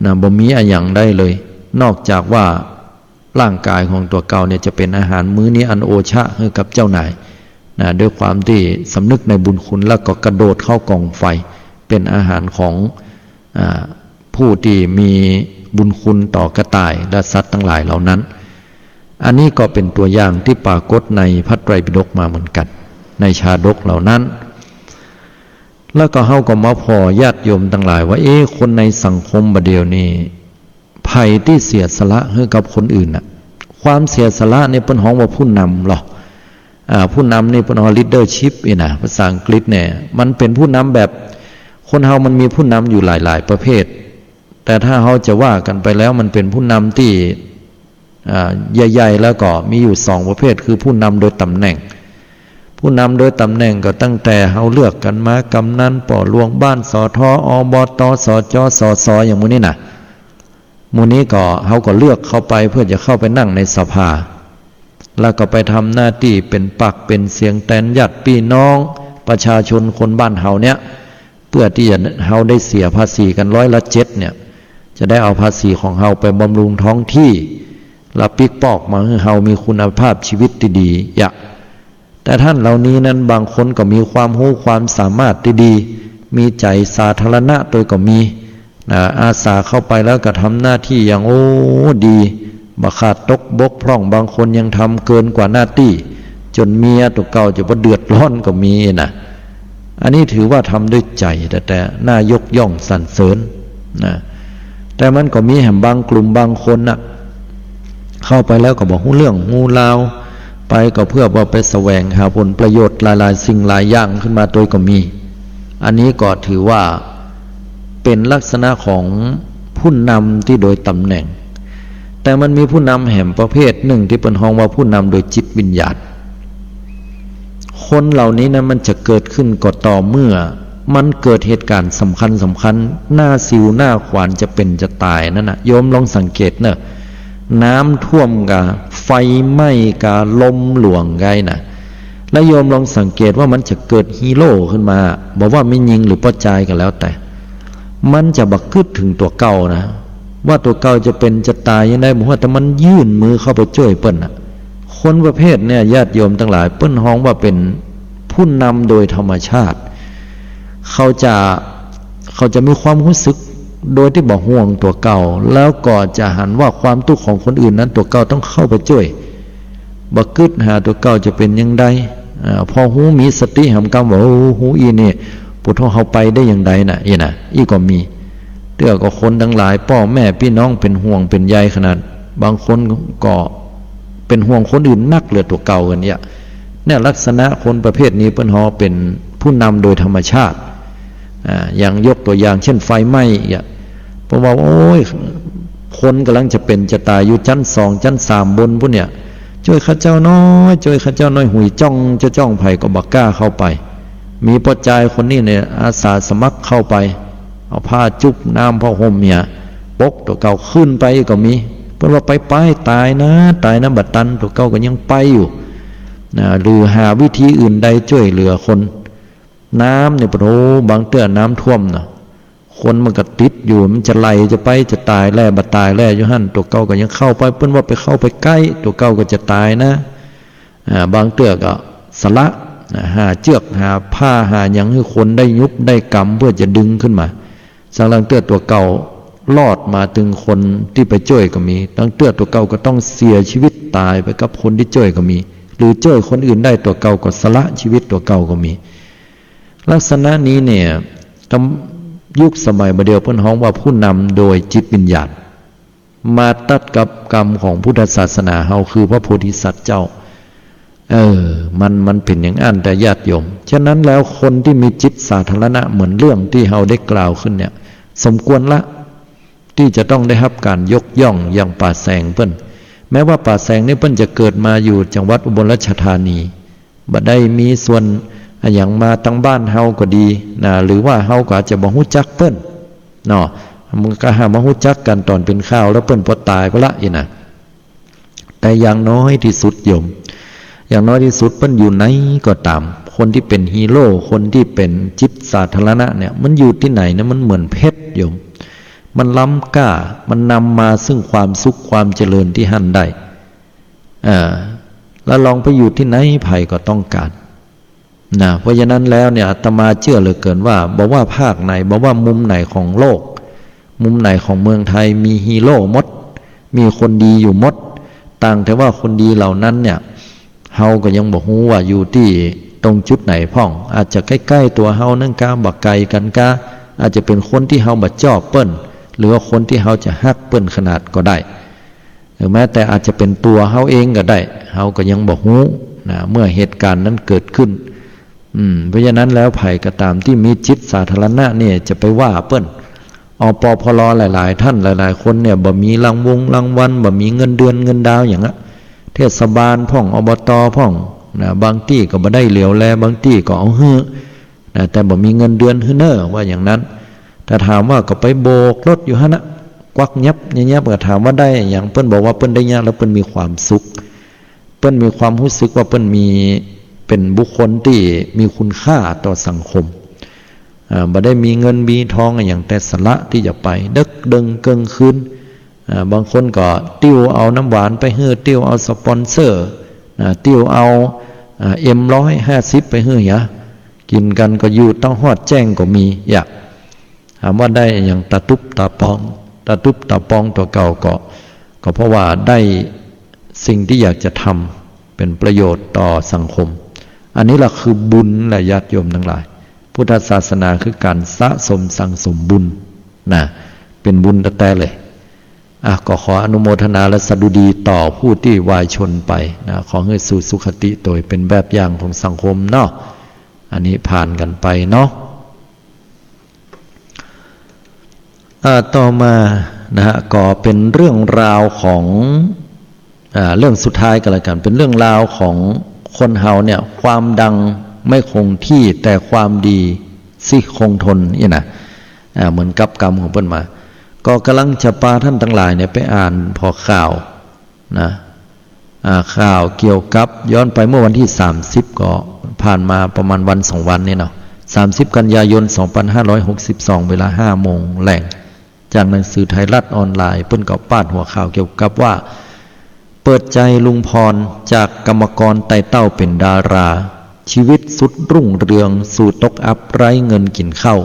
นะ บ่มีอะหยังได้เลย นอกจากว่าร่างกายของตั๋วเก่าเนี่ยจะเป๋นอาหารมื้อนี้อันโอชะหื้อกับเจ้านายนะ ด้วยความตี้สำนึกในบุญคุณ แล้วก็กระโดดเข้ากองไฟ เป๋นอาหารของ อ่า ผู้ตี้มีบุญคุณต่อกระต่ายและสัตว์ตังหลายเหล่านั้น อันนี้ก็เป๋นตั๋วอย่างตี้ปรากฏในพระไตรปิฎกมาเหมือนกั๋น ในชาดกเหล่านั้น แล้วก็เฮาก็มาผ่อญาติโยมตังหลายว่า เอ๊ะ คนในสังคมบ่าเดี่ยวนี้ ใผตี้เสียสละหื้อกับคนอื่นน่ะ ความเสียสละนี่เปิ้นฮ้องว่าผู้นำลอ อ่า ผู้นำนี่เปิ้นฮ้อง leadership อี้นะ ภาษาอังกฤษเนี่ย มันเป๋นผู้นำแบบ คนเฮามันมีผู้นำอยู่หลายๆ ประเภท แต่ถ้าเฮาจะว่ากั๋นไปแล้ว มันเป๋นผู้นำตี้ อ่า ใหญ่ๆ แล้วก็มีอยู่สองประเภท คือผู้นำโดยต๋ำแหน่ง ผู้นำโดยต๋ำแหน่งก็ตั้งแต่เฮาเลือกกั๋นมา กำนัน ป้อหลวงบ้าน สท อบต สจ สส อย่างหมู่นี้น่ะ หมู่นี้ก็ เฮาก็เลือกเข้าไปเพื่อจะเข้าไปนั่งในสภา แล้วก็ไปทำหน้าตี้เป๋นปากเป๋นเสียงแตนญาติปี้น้องประชาชนคนบ้านเฮาเนี่ย เพื่อตี้จะ เฮาได้เสียภาษีกั๋นร้อยละเจ็ดเนี่ย จะได้เอาภาษีของเฮาไปบำรุงท้องตี้ และปิ๊กปอกมาหื้อเฮามีคุณภาพชีวิตตี้ดี ยะ แต่ต้านเหล่านี้นั้น บางคนก็มีความฮู้ความสามารถตี้ดี มีใจ๋สาธารณะตวยก็มี นะ อาสาเข้าไปแล้วก็ทำหน้าตี้อย่าง โอ้ ดี บ่ขาดตกบกพร่อง บางคนยังทำเกินกว่าหน้าตี้ จ๋นเมียตั๋วเก่าจะบ่เดือดร้อนก็มีนะ อันนี้ถือว่าทำด้วยใจ๋ แต่ แต่น่ายกย่องสรรเสริญนะ แต่มันก็มีแหมบางกลุ่มบางคนน่ะ เข้าไปแล้วก็บ่ฮู้เรื่องฮู้ราว ไปก็เพื่อว่าไปแสวงหาผลประโยชน์หลายๆ สิ่งหลายอย่างขึ้นมาตวยก็มี อันนี้ก็ถือว่าเป๋นลักษณะของผู้นำตี้โดยต๋ำแหน่ง แต่มันมีผู้นำแหมประเภทนึ่งตี้เปิ้นฮ้องว่าผู้นำโดยจิตวิญญาณ คนเหล่านี้นะ มันจะเกิดขึ้นก็ต่อเมื่อมันเกิดเหตุก๋ารณ์สำคัญสำคัญ หน้าสิวหน้าขวานจะเป๋นจะต๋ายนั่นน่ะ โยมลองสังเกตเน่อ น้ำท่วมกา ไฟไหม้กา ลมหลวงไกน่ะ แล้วโยมลองสังเกตว่ามันจะเกิดฮีโร่ขึ้นมา บ่ว่าแม่ญิงหรือป้อจายก็แล้วแต่ มันจะบ่กึ๊ดเถิงตั๋วเก่านะ ว่าตั๋วเก่าจะเป๋นจะต๋ายยังไงบ่ฮู้ แต่มันยื่นมือเข้าไปจ้วยเปิ้นน่ะ คนประเภทเนี่ย ญาติโยมตังหลาย เปิ้นฮ้องว่าเป๋นผู้นำโดยธรรมชาติ เขาจะ เขาจะมีความฮู้สึกโดยตี้บ่ห่วงตั๋วเก่า แล้วก็จะหันว่าความตุ๊กข์ของคนอื่นนั้น ตั๋วเก่าต้องเข้าไปจ้วย บ่กึ๊ดหาตั๋วเก่าจะเป๋นยังไง อ่า พอฮู้มีสติหำกำว่า โอ้ ฮู้อี้นี่ ปุโธ เฮาไปได้ยังไงน่ะ อี้น่ะ อี้ก็มี เตื้อก็คนตังหลาย ป้อแม่ปี้น้องเป๋นห่วงเป๋นใยขนาด บางคนก็เป๋นห่วงคนอื่นนักเหลือตั๋วเก่ากั๋นเนี่ย เนี่ยลักษณะคนประเภทนี้เปิ้นฮ้องเป๋นผู้นำโดยธรรมชาติ อ่า อย่างยกตั๋วอย่างเจ้นไฟไหม้เนี่ย เพราะว่า โอ้ย คนก่ำลังจะเป๋นจะต๋ายอยู่จั๊นสองจั๊นสามบนปู๊นเนี่ย จ้วยข้าเจ้าหน้อย จ้วยข้าเจ้าหน้อย หุยจ้อง จะจ้องใผก็บ่กล้าเข้าไป มีป้อจายคนนี้เนี่ย อาสาสมัครเข้าไป เอาผ้าจุบ น้ำผ้าห่มเนี่ย ปกตั๋วเก่าขึ้นไปก็มี เปิ้นว่าไปๆ ต๋ายนะ ต๋ายนะ บ่ตัน ตั๋วเก่าก็ยังไปอยู่ นะ หรือหาวิธีอื่นใดจ้วยเหลือคน น้ำเนี่ย โอ้โห บางเตื้อน้ำท่วมนะ คนมันก็ติดอยู่ มันจะไหลจะไป จะต๋ายแล่บ่ต๋ายแล่อยู่หั้น ตั๋วเก่าก็ยังเข้าไป เปิ้นว่าไปเข้าไปใก้ ตั๋วเก่าก็จะต๋ายนะ อ่า บางเตื้อก็สละ นะ หาเจื้อก หาผ้า หาหยังหื้อคนได้ยุบได้ก๋ำ เปื้อจะดึงขึ้นมา สักลางเตื้อตั๋วเก่ารอดมาตึงคนตี้ไปจ้วยก็มี ลางเตื้อตั๋วเก่าก็ต้องเสียชีวิตต๋ายไปกับคนตี้จ้วยก็มี หรือจ้วยคนอื่นได้ ตั๋วเก่าก็สละชีวิตตั๋วเก่าก็มี ลักษณะนี้เนี่ย ตำ ยุคสมัยบ่าเดี่ยวเปิ้นฮ้องว่าผู้นำโดยจิตวิญญาณ มาตัดกับกรรมของพุทธศาสนาเฮา คือพระโพธิสัตว์เจ้า เออ มัน มันเป๋นอย่างอั้นแต๊ญาติโยม ฉะนั้นแล้วคนตี้มีจิตสาธารณะเหมือนเรื่องตี้เฮาได้กล่าวขึ้นเนี่ย สมควรละ ตี้จะต้องได้ฮับก๋านยกย่องอย่างป๋าแสงเปิ้น แม้ว่าป๋าแสงนี่เปิ้นจะเกิดมาอยู่จังหวัดอุบลราชธานี บ่ได้มีส่วนอะหยังมาตางบ้านเฮาก็ดีนะ หรือว่าเฮาก็อาจจะบ่ฮู้จักเปิ้นเนาะ มันก็หามาฮู้จักกั๋นต๋อนเป๋นข่าวแล้วเปิ้นปอต๋ายไปละอี้นะ แต่อย่างน้อยตี้สุดโยม อย่างน้อยตี้สุดเปิ้นอยู่ไหนก็ต๋าม คนตี้เป๋นฮีโร่ คนตี้เป๋นจิตสาธารณะเนี่ย มันอยู่ตี้ไหนเนี่ย มันเหมือนเพชรโยม มันล้ำก้า มันนำมาซึ่งความสุขความเจริญตี้หั้นได้ อ่า แล้วลองไปอยู่ตี้ไหนใผก็ต้องก๋าน นะ เพราะฉะนั้นแล้วเนี่ย อาตมาเจื้อเหลือเกินว่า บ่ว่าภาคไหน บ่ว่ามุมไหนของโลก มุมไหนของเมืองไทย มีฮีโร่หมด มีคนดีอยู่หมด ต่างแต่ว่าคนดีเหล่านั้นเนี่ย เฮาก็ยังบ่ฮู้ว่าอยู่ตี้ตรงจุดไหนพ่อง อาจจะใก้ๆ ตั๋วเฮานั่นกา บ่ไก๋กั๋นกา อาจจะเป๋นคนตี้เฮาบ่จอบเปิ้น หรือว่าคนตี้เฮาจะฮักเปิ้นขนาดก็ได้ หรือแม้แต่อาจจะเป๋นตั๋วเฮาเองก็ได้ เฮาก็ยังบ่ฮู้นะ เมื่อเหตุก๋ารณ์นั้นเกิดขึ้น อืม เพราะฉะนั้นแล้วใผก็ต๋ามตี้มีจิตสาธารณะเนี่ย จะไปว่าเปิ้น อปภร หลายๆ ท่าน หลายๆ คนเนี่ย บ่มีรางวงรางวัล บ่มีเงินเดือนเงินดาวหยังอะ เทศบาลพ่อง อบต พ่อง นะ บางตี้ก็บ่ได้เหลียวแล บางตี้ก็เอาหื้อ นะ แต่บ่มีเงินเดือนหื้อเน่อ ว่าอย่างนั้น แต่ถามว่าก็ไปโบกรถอยู่หั้นนะ กวักยับยับ ก็ถามว่าได้หยัง เปิ้นบอกว่าเปิ้นได้เยียะแล้วเปิ้นมีความสุข เปิ้นมีความฮู้สึกว่าเปิ้นมี เป๋นบุคคลตี้มีคุณค่าต่อสังคม อ่า บ่ได้มีเงินมีทองอะหยัง แต่สละตี้จะไป เดิ็กเดิงเกิ่งคืน อ่า บางคนก็ติ้วเอาน้ำหวานไปหื้อ ติ้วเอาสปอนเซอร์ อ่า ติ้วเอา อ่า เอ็มร้อยห้าสิบไปหื้อหยา กิ๋นกั๋นก็อยู่ต้องฮอดแจ้งก็มี อยาก ถามว่าได้อะหยังตะตุ๊บตะปอง ตะตุ๊บตะปองตั๋วเก่าก็ ก็เพราะว่าได้สิ่งตี้อยากจะทำ เป๋นประโยชน์ต่อสังคม อันนี้แหละคือบุญแหละญาติโยมตังหลาย พุทธศาสนาคือก๋านสะสมสั่งสมบุญนะ เป๋นบุญแต๊ๆ เลย อ่ะ ก็ขออนุโมทนาและสดุดีต่อผู้ตี้วายชนไปนะ ขอหื้อสู่สุคติโตยเป๋นแบบอย่างของสังคมเนาะ อันนี้ผ่านกั๋นไปเนาะ อ่า ต่อมานะฮะ ก็เป๋นเรื่องราวของ อ่า เรื่องสุดท้ายก็แล้วกั๋น เป๋นเรื่องราวของคนเฮาเนี่ย ความดังไม่คงที่ แต่ความดีสิคงทน นี่นะ อ่า เหมือนกับกำของเปิ้นมา ก็ก่ำลังจะปาท่านตังหลายเนี่ยไปอ่านผ่อข่าว นะ อ่า ข่าวเกี่ยวกับ ย้อนไปเมื่อวันตี้สามสิบ ก็ผ่านมาประมาณวันสองวันนี่เนาะ สามสิบ กันยายน สองพันห้าร้อยหกสิบสอง เวลาห้าโมงแลง จากหนังสือไทยรัฐออนไลน์ เปิ้นก็ปาดหัวข่าวเกี่ยวกับว่า เปิดใจลุงพร จากกรรมกรไต่เต้าเป๋นดารา ชีวิตสุดรุ่งเรือง สู่ตกอับไร้เงินกิ๋นข้าว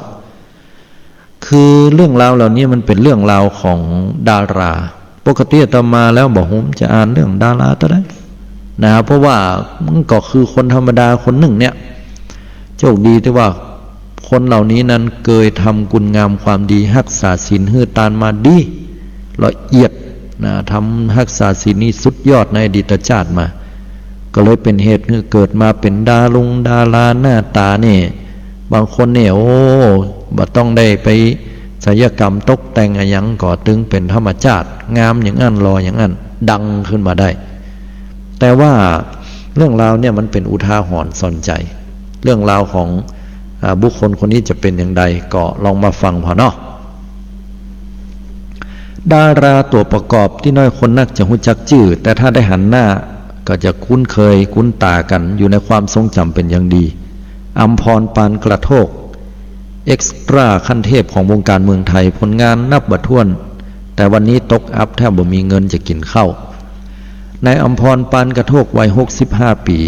คือเรื่องราวเหล่านี้มันเป๋นเรื่องราวของดารา ปกติอาตมาแล้วบ่ฮู้จะอ่านเรื่องดาราเต้าใดนะ เพราะว่ามันก็คือคนธรรมดาคนนึ่งเนี่ย โชคดีตี้ว่าคนเหล่านี้นั้นเกยทำคุณงามความดี ฮักษาศีลหื้อตานมาดี ละเอียดนะ ทำฮักษาศีลนี่สุดยอดในอดีตชาติมา ก็เลยเป๋นเหตุหื้อเกิดมาเป๋นดารงดารา หน้าต๋านี่ บางคนเนี่ย โอ้ บ่ต้องได้ไปศัลยกรรมตกแต่งอะหยัง ก็ตึงเป๋นธรรมชาติ งามอย่างอั้น หล่ออย่างอั้น ดังขึ้นมาได้ แต่ว่าเรื่องราวเนี่ยมันเป๋นอุทาหรณ์สอนใจ เรื่องราวของ อ่า บุคคลคนนี้จะเป๋นอย่างใด ก็ลองมาฟังผ่อเนาะ ดาราตั๋วประกอบตี้น้อยคนนักจะฮู้จักจื้อ แต่ถ้าได้หันหน้าก็จะคุ้นเคยคุ้นต๋ากั๋นอยู่ในความทรงจ๋ำเป๋นอย่างดี อำพร ปานกระโทก เอกซตร้าขั้นเทพของวงการเมืองไทย ผลงานนับบ่ถ้วน แต่วันนี้ตกอับแทบบ่มีเงินจะกิ๋นข้าว นายอำพร ปานกระโทก วัยหกสิบห้าปี๋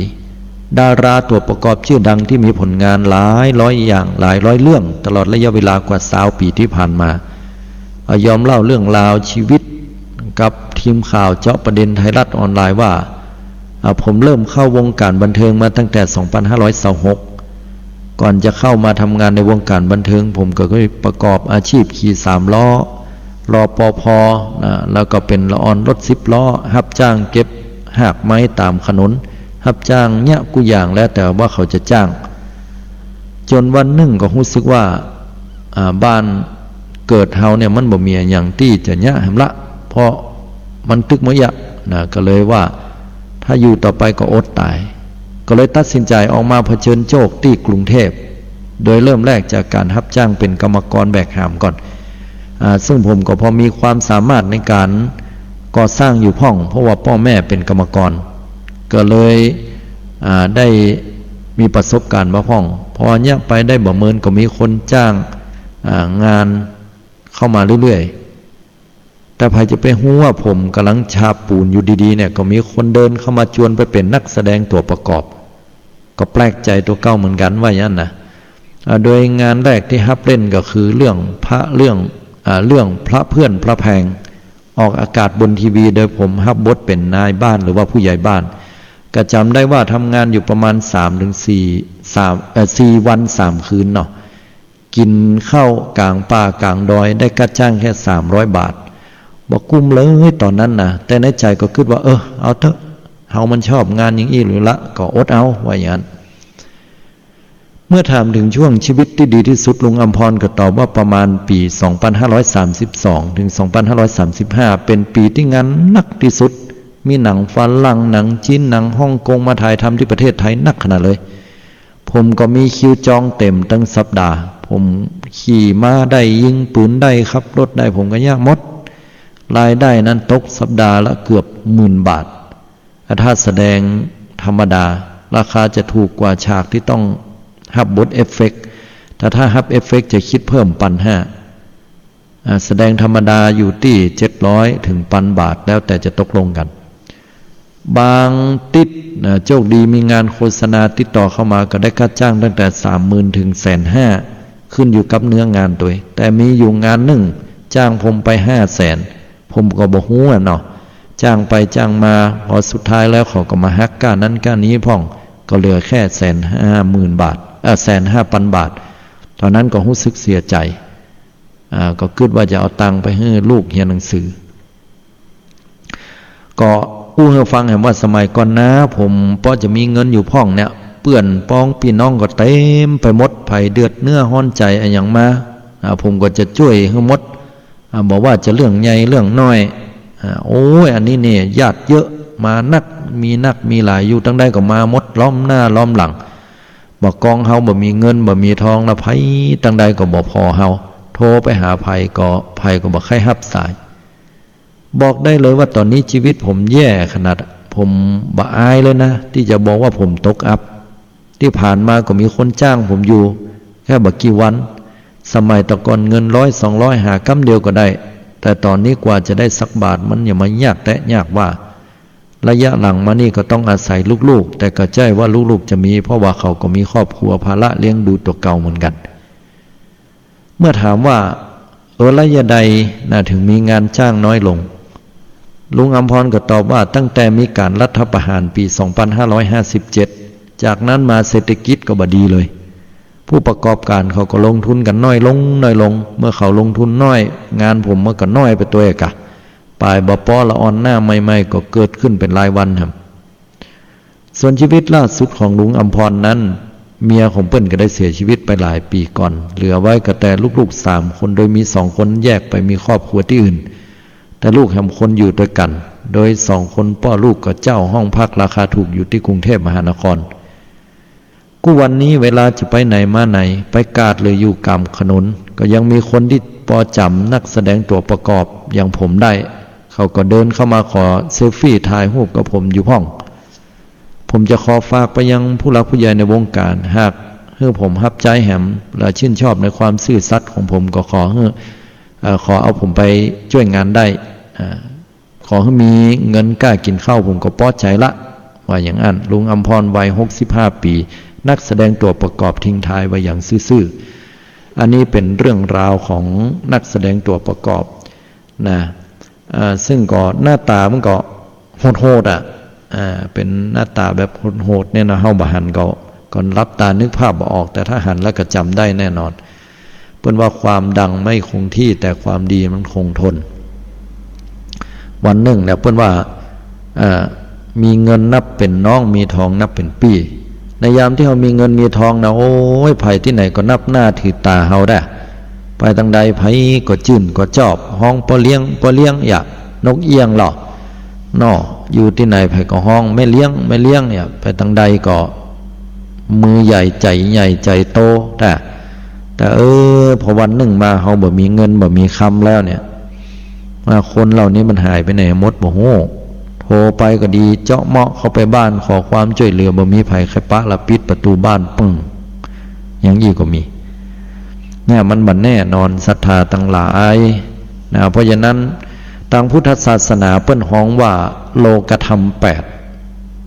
ดาราตั๋วประกอบจื้อดังตี้มีผลงานหลายร้อยอย่าง หลายร้อยเรื่อง ตลอดระยะเวลากว่าซาวปี๋ตี้ผ่านมา เอ่อ ยอมเล่าเรื่องราวชีวิตกับทีมข่าวเจาะประเด็นไทยรัฐออนไลน์ว่า อ่า ผมเริ่มเข้าวงการบันเทิงมาตั้งแต่สองปันห้าร้อยซาวหก ก่อนจะเข้ามาทำงานในวงการบันเทิง ผมก็เคยประกอบอาชีพขี่สามล้อ รปภ นะ แล้วก็เป๋นละอ่อนรถสิบล้อ ฮับจ้างเก็บฮากไม้ต๋ามถนน ฮับจ้างเยียะกู้อย่างแล้วแต่ว่าเขาจะจ้าง จ๋นวันนึ่งก็ฮู้สึกว่า อ่า บ้านเกิดเฮาเนี่ยมันบ่มีอะหยังตี้จะเยียะแหมละ เพราะมันตึกหมดเยียะนะ ก็เลยว่าถ้าอยู่ต่อไปก็อดต๋าย ก็เลยตัดสินใจ๋ออกมาเผชิญโจกตี้กรุงเทพฯ โดยเริ่มแรกจากก๋านฮับจ้างเป๋นกรรมกรแบกหามก่อน อ่า ซึ่งผมก็พอมีความสามารถในก๋านก่อสร้างอยู่พ่อง เพราะว่าป้อแม่เป๋นกรรมกร ก็เลย อ่า ได้มีประสบการณ์มาพ่อง พอเยียะไปได้บ่เมินก็มีคนจ้าง อ่า งานเข้ามาเรื่อยๆ แต่ใผจะไปฮู้ว่าผมก่ำลังฉาบปูนอยู่ดีๆ เนี่ย ก็มีคนเดินเข้ามาจวนไปเป๋นนักแสดงตั๋วประกอบ ก็แปลกใจ๋ตั๋วเก่าเหมือนกั๋นว่าอย่างนั้นนะ อ่า โดยงานแรกตี้ฮับเล่นก็คือเรื่องพระ เรื่อง อ่า เรื่องพระเพื่อนพระแพง ออกอากาศบนทีวี โดยผมฮับบทเป๋นนายบ้านหรือว่าผู้ใหญ่บ้าน ก็จ๋ำได้ว่าทำงานอยู่ประมาณสามถึงสี่ สาม เอ่อ สี่วันสามคืนเนาะ กิ๋นข้าวก๋างป่าก๋างดอย ได้ค่าจ้างแค่สามร้อยบาท บ่กุ้มเลยต๋อนนั้นนะ แต่ในใจ๋ก็กึ๊ดว่า เออ เอาเต๊อะ เฮามันชอบงานอย่างอี้อยู่ละ ก็อดเอา ว่าอย่างนั้น เมื่อถามถึงช่วงชีวิตตี้ดีตี้สุด ลุงอำพรก็ตอบว่าประมาณปี๋สองปันห้าร้อยสามสิบสองถึงสองปันห้าร้อยสามสิบห้า เป๋นปี๋ตี้งานหนักตี้สุด มีหนังฝรั่ง หนังจีน หนังฮ่องกงมาถ่ายทำตี้ประเทศไทยหนักขนาดเลย ผมก็มีคิวจองเต๋มตึงสัปดาห์ ผมขี่ม้าได้ ยิงปืนได้ ขับรถได้ ผมก็เยียะหมด รายได้นั้นตกสัปดาห์ละเกือบหมื่นบาท ถ้าแสดงธรรมดา ราคาจะถูกกว่าฉากตี้ต้องฮับบทเอฟเฟกต์ แต่ถ้าฮับเอฟเฟกต์จะคิดเพิ่มปันห้า อ่า แสดงธรรมดาอยู่ตี้เจ็ดร้อยถึงปันบาท แล้วแต่จะตกลงกั๋น บางติ๊ดนะ โจคดีมีงานโฆษณาติดต่อเข้ามา ก็ได้ค่าจ้างตั้งแต่สามหมื่นถึงแสนห้า ขึ้นอยู่กับเนื้องานตวย แต่มีอยู่งานนึ่งจ้างผมไปห้าแสน ผมก็บ่ฮู้อะเนาะ จ้างไปจ้างมา พอสุดท้ายแล้วเขาก็มาหักก้านั้นก้านี้พ่อง ก็เหลือแค่แสนห้าหมื่นบาท เอ่อ แสนห้าปันบาท ต๋อนนั้นก็ฮู้สึกเสียใจ๋ อ่า ก็กึ๊ดว่าจะเอาตังค์ไปหื้อลูกเฮียนหนังสือ ก็อู้หื้อฟังแหมว่าสมัยก่อนนะ ผมปอจะมีเงินอยู่พ่องเนี่ย เปื้อนป๊องปี้น้องก็เต๋มไปหมด ใผเดือดเนื้อฮ้อนใจ๋อะหยังมา อ่า ผมก็จะจ้วยหื้อหมด อ่า บ่ว่าจะเรื่องใหญ่เรื่องน้อย อ่า โอ้ย อันนี้เนี่ยญาติเยอะ มานัก มีนัก มีหลาย อยู่ตังใดก็มาหมด ล้อมหน้าล้อมหลัง บ่ากองเฮาบ่มีเงินบ่มีทองละ ใผตังใดก็บ่ผ่อเฮา โทรไปหาใผก็ ใผก็บ่ใค่ฮับสาย บอกได้เลยว่าต๋อนนี้จีวิตผมแย่ขนาด ผมบ่อายเลยนะ ตี้จะบอกว่าผมตกอับ ตี้ผ่านมาก็มีคนจ้างผมอยู่แค่บ่กี่วัน สมัยแต่ก่อนเงินร้อยสองร้อยหากำเดียวก็ได้ แต่ต๋อนนี้กว่าจะได้สักบาทมันอย่างมายากแต๊ยากว่า ระยะหลังมานี่ก็ต้องอาศัยลูกๆ แต่ก็ใจ้ว่าลูกๆจะมี เพราะว่าเขาก็มีครอบครัวภาระเลี้ยงดูตั๋วเก่าเหมือนกั๋น เมื่อถามว่า เออ แล้วยะใดน่ะถึงมีงานจ้างน้อยลง ลุงอำพรก็ตอบว่าตั้งแต่มีก๋านรัฐประหารปี๋สองปันห้าร้อยห้าสิบเจ็ด จากนั้นมาเศรษฐกิจก็บ่ดีเลย ผู้ประกอบก๋านเขาก็ลงทุนกั๋นน้อยลง น้อยลง เมื่อเขาลงทุนน้อย งานผมมันก็น้อยไปตวยกะ ป๋ายบ่ปอละอ่อนหน้าใหม่ๆ ก็เกิดขึ้นเป๋นรายวันแหม ส่วนจีวิตล่าสุดของลุงอำพรนั้น เมียของเปิ้นก็ได้เสียจีวิตไปหลายปี๋ก่อน เหลือไว้ก็แต่ลูกๆสามคน โดยมีสองคนแยกไปมีครอบครัวตี้อื่น แต่ลูกแหมคนอยู่ตวยกั๋น โดยสองคนป้อลูกก็เจ้าห้องพักราคาถูกอยู่ตี้กรุงเทพมหานคร กู้วันนี้เวลาจะไปไหนมาไหน ไปกาดหรืออยู่ก๋ามถนน ก็ยังมีคนตี้ ปอจ๋ำนักแสดงตั๋วประกอบอย่างผมได้ เขาก็เดินเข้ามาขอเซลฟี่ถ่ายรูปกับผมอยู่พ่อง ผมจะขอฝากไปยังผู้หลักผู้ใหญ่ในวงการ หากหื้อผมฮับใจ๊แหม และชื่นชอบในความซื่อสัตย์ของผม ก็ขอหื้อ เอ่อ ขอเอาผมไปจ้วยงานได้ อ่า ขอหื้อมีเงินก้ากิ๋นข้าว ผมก็ปอใจ๋ละ ว่าอย่างอั้น ลุงอำพรวัยหกสิบห้าปี๋ นักแสดงตั๋วประกอบทิ้งท้ายไว้อย่างซื่อๆ อันนี้เป๋นเรื่องราวของนักแสดงตั๋วประกอบนะ อ่า ซึ่งก็หน้าต๋ามันก็โหดๆ อ่ะ อ่า เป๋นหน้าต๋าแบบโหดๆ เนี่ยนะ เฮาบ่หันก็ ก็หลับต๋านึกภาพบ่ออก แต่ถ้าหันแล้วก็จ๋ำได้แน่นอน เปิ้นว่าความดังไม่คงที่ แต่ความดีมันคงทน วันนึ่งเนี่ยเปิ้นว่า เอ่อ มีเงินนับเป๋นน้อง มีทองนับเป๋นปี้ ในยามตี้เฮามีเงินมีทองนะ โอ้ย ใผตี้ไหนก็นับหน้าถือต๋าเฮาได้ ไปตางใดใผก็จื้นก็จอบ ฮ้องป้อเลี้ยง ป้อเลี้ยง อย่า นกเอี้ยงเล่า เนาะ อยู่ตี้ไหนใผก็ฮ้องแม่เลี้ยง แม่เลี้ยง เนี่ย ไปตางใดก็มือใหญ่ใจ๋ใหญ่ใจ๋โต แต่ แต่ เออ พอวันนึ่งมาเฮาบ่มีเงินบ่มีคำแล้วเนี่ย ว่าคนเหล่านี้มันหายไปไหนหมดบ่ฮู้ โทรไปก็ดี เจาะเมาะเข้าไปบ้านขอความจ้วยเหลือ บ่มีใผใค่ปะละ ปิดประตู๋บ้านปึ้ง อย่างอี้ก็มี เนี่ยมันบ่แน่นอน ศรัทธาตังหลายนะ เพราะฉะนั้น ตางพุทธศาสนาเปิ้นฮ้องว่าโลกธรรมแปด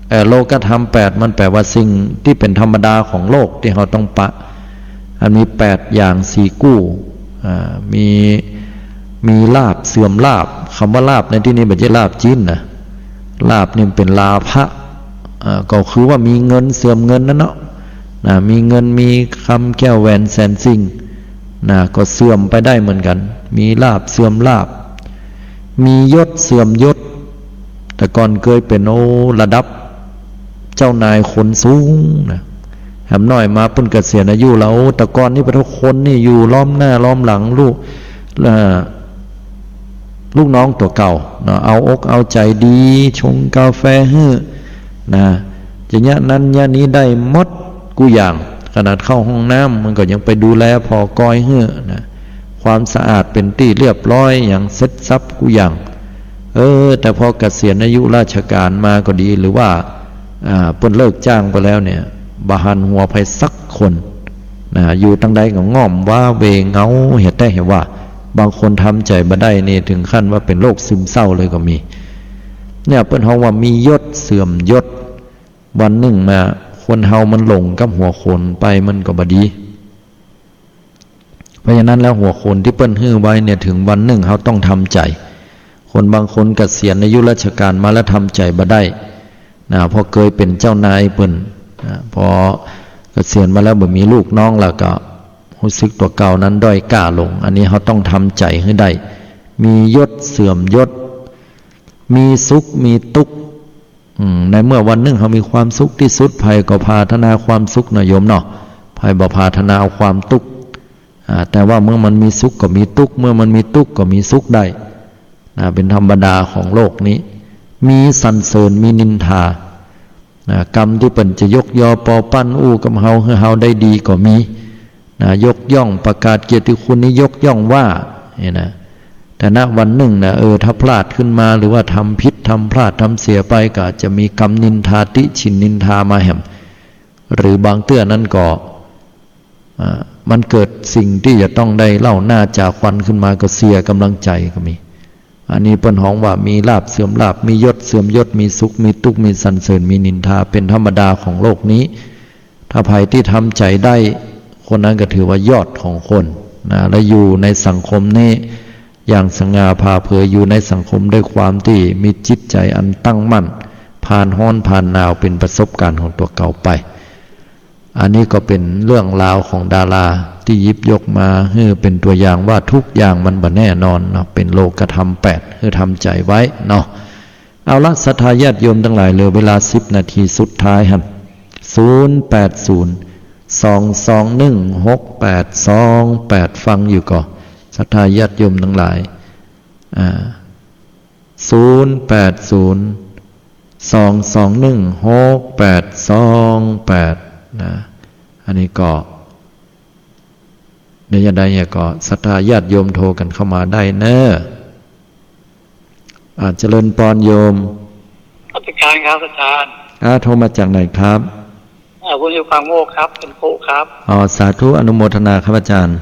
เอ่อ โลกธรรมแปดมันแปลว่าสิ่งตี้เป๋นธรรมดาของโลกตี้เฮาต้องปะ อันมีแปดอย่างสี่กู้ อ่า มี มีลาภเสื่อมลาภ กำว่าลาภในตี้นี้บ่ใจ้ลาภจีนนะ ลาภนี่มันเป๋นลาภะ อ่า ก็คือว่ามีเงินเสื่อมเงินนั่นเนาะ นะ มีเงินมีคำแก้วแหวนแสนสิ่ง นะ ก็เสื่อมไปได้เหมือนกั๋น มีลาภเสื่อมลาภ มียศเสื่อมยศ แต่ก่อนเกยเป๋น โอ้ ระดับเจ้านายคนสูงนะ แหมน้อยมาเปิ้นเกษียณอายุแล้ว โอ้ แต่ก่อนนี่ปะโถ คนนี่อยู่ล้อมหน้าล้อมหลัง ลูก เอ่อ ลูกน้องตั๋วเก่าเนาะ เอาอกเอาใจ๋ดี ชงกาแฟหื้อนะ จะเยียะนั้นเยียะนี้ได้หมดกู้อย่าง ขนาดเข้าห้องน้ำมันก็ยังไปดูแลผ่อกอยหื้อนะ ความสะอาดเป๋นตี้เรียบร้อยอย่างเสร็จสรรพกู้อย่าง เออ แต่พอเกษียณอายุราชการมาก็ดี หรือว่า อ่า เปิ้นเลิกจ้างไปแล้วเนี่ย บ่หันหัวใผสักคนนะ อยู่ตางใดก็ง่อมว้าเหว่เหงา เหียแต๊เหียว่า บางคนทำใจ๋บ่ได้นี่ ถึงขั้นว่าเป๋นโรคซึมเศร้าเลยก็มี เนี่ยเปิ้นฮ้องว่ามียศเสื่อมยศ วันนึ่งมา คนเฮามันหลงกับหัวโขนไปมันก็บ่ดี เพราะฉะนั้นแล้วหัวโขนตี้เปิ้นหื้อไว้เนี่ย ถึงวันนึ่งเฮาต้องทำใจ๋ คนบางคนเกษียณอายุราชการมาแล้วทำใจ๋บ่ได้นะ พอเกยเป๋นเจ้านายเปิ้นนะ พอเกษียณมาแล้วบ่มีลูกน้องแล้วก็ฮู้สึกตั๋วเก่านั้นด้อยก้าลง อันนี้เฮาต้องทำใจ๋หื้อได้ มียศเสื่อมยศ มีสุขมีตุ๊กข์ อืม ในเมื่อวันนึ่งเฮามีความสุขตี้สุด ใผก็ปรารถนาความสุขนะโยมเนาะ ใผบ่ปรารถนาเอาความตุ๊กข์ อ่า แต่ว่าเมื่อมันมีสุขก็มีตุ๊กข์ เมื่อมันมีตุ๊กข์ก็มีสุขได้ นะ เป๋นธรรมดาของโลกนี้ มีสรรเสริญมีนินทา นะ กำตี้เปิ้นจะยกยอปอปั้นอู้กับเฮา หื้อเฮาได้ดีก็มี นะ ยกย่องประกาศเกียรติคุณนี่ยกย่องว่า เนี่ยนะ แต่ณวันนึ่งนะ เออ ถ้าพลาดขึ้นมา หรือว่าทำผิดทำพลาดทำเสียไป ก็อาจจะมีกำนินทาติฉินนินทามาแหม หรือบางเตื้อนั้นก็ อ่า มันเกิดสิ่งตี้จะต้องได้เล่าหน้าจ่าควันขึ้นมา ก็เสียก๋ำลังใจ๋ก็มี อันนี้เปิ้นฮ้องว่ามีลาภเสื่อมลาภ มียศเสื่อมยศ มีสุขมีตุ๊กข์ มีสรรเสริญมีนินทา เป๋นธรรมดาของโลกนี้ ถ้าใผตี้ทำใจ๋ได้ คนนั้นก็ถือว่ายอดของคนนะ และอยู่ในสังคมนี้อย่างสง่าผ่าเผย อยู่ในสังคมด้วยความตี้มีจิตใจ๋อันตั้งมั่น ผ่านฮ้อนผ่านหนาว เป๋นประสบการณ์ของตั๋วเก่าไป อันนี้ก็เป๋นเรื่องราวของดาราตี้หยิบยกมาหื้อเป๋นตั๋วอย่างว่าทุกอย่างมันบ่แน่นอนเนาะ เป๋นโลกธรรมแปด หื้อทำใจ๋ไว้เนาะ เอาละ ศรัทธาญาติโยมตังหลาย เหลือเวลาสิบนาทีสุดท้ายหั้น ศูนย์แปดศูนย์ สองสองหนึ่ง หกแปดสองแปด ฟังอยู่ก่อ ศรัทธาญาติโยมตังหลาย อ่า ศูนย์แปดศูนย์ สองสองหนึ่ง หกแปดสองแปด นะ อันนี้ก็ เดี๋ยวจะได้เฮียก็ศรัทธาญาติโยมโทรกันเข้ามาได้เนอะ อ่า เจริญปอนโยม นมัสการครับอาจารย์ อ่า โทรมาจากไหนครับ อ่า ผมอยู่ปากโมกครับ เป็นครูครับ อ๋อ สาธุอนุโมทนาครับอาจารย์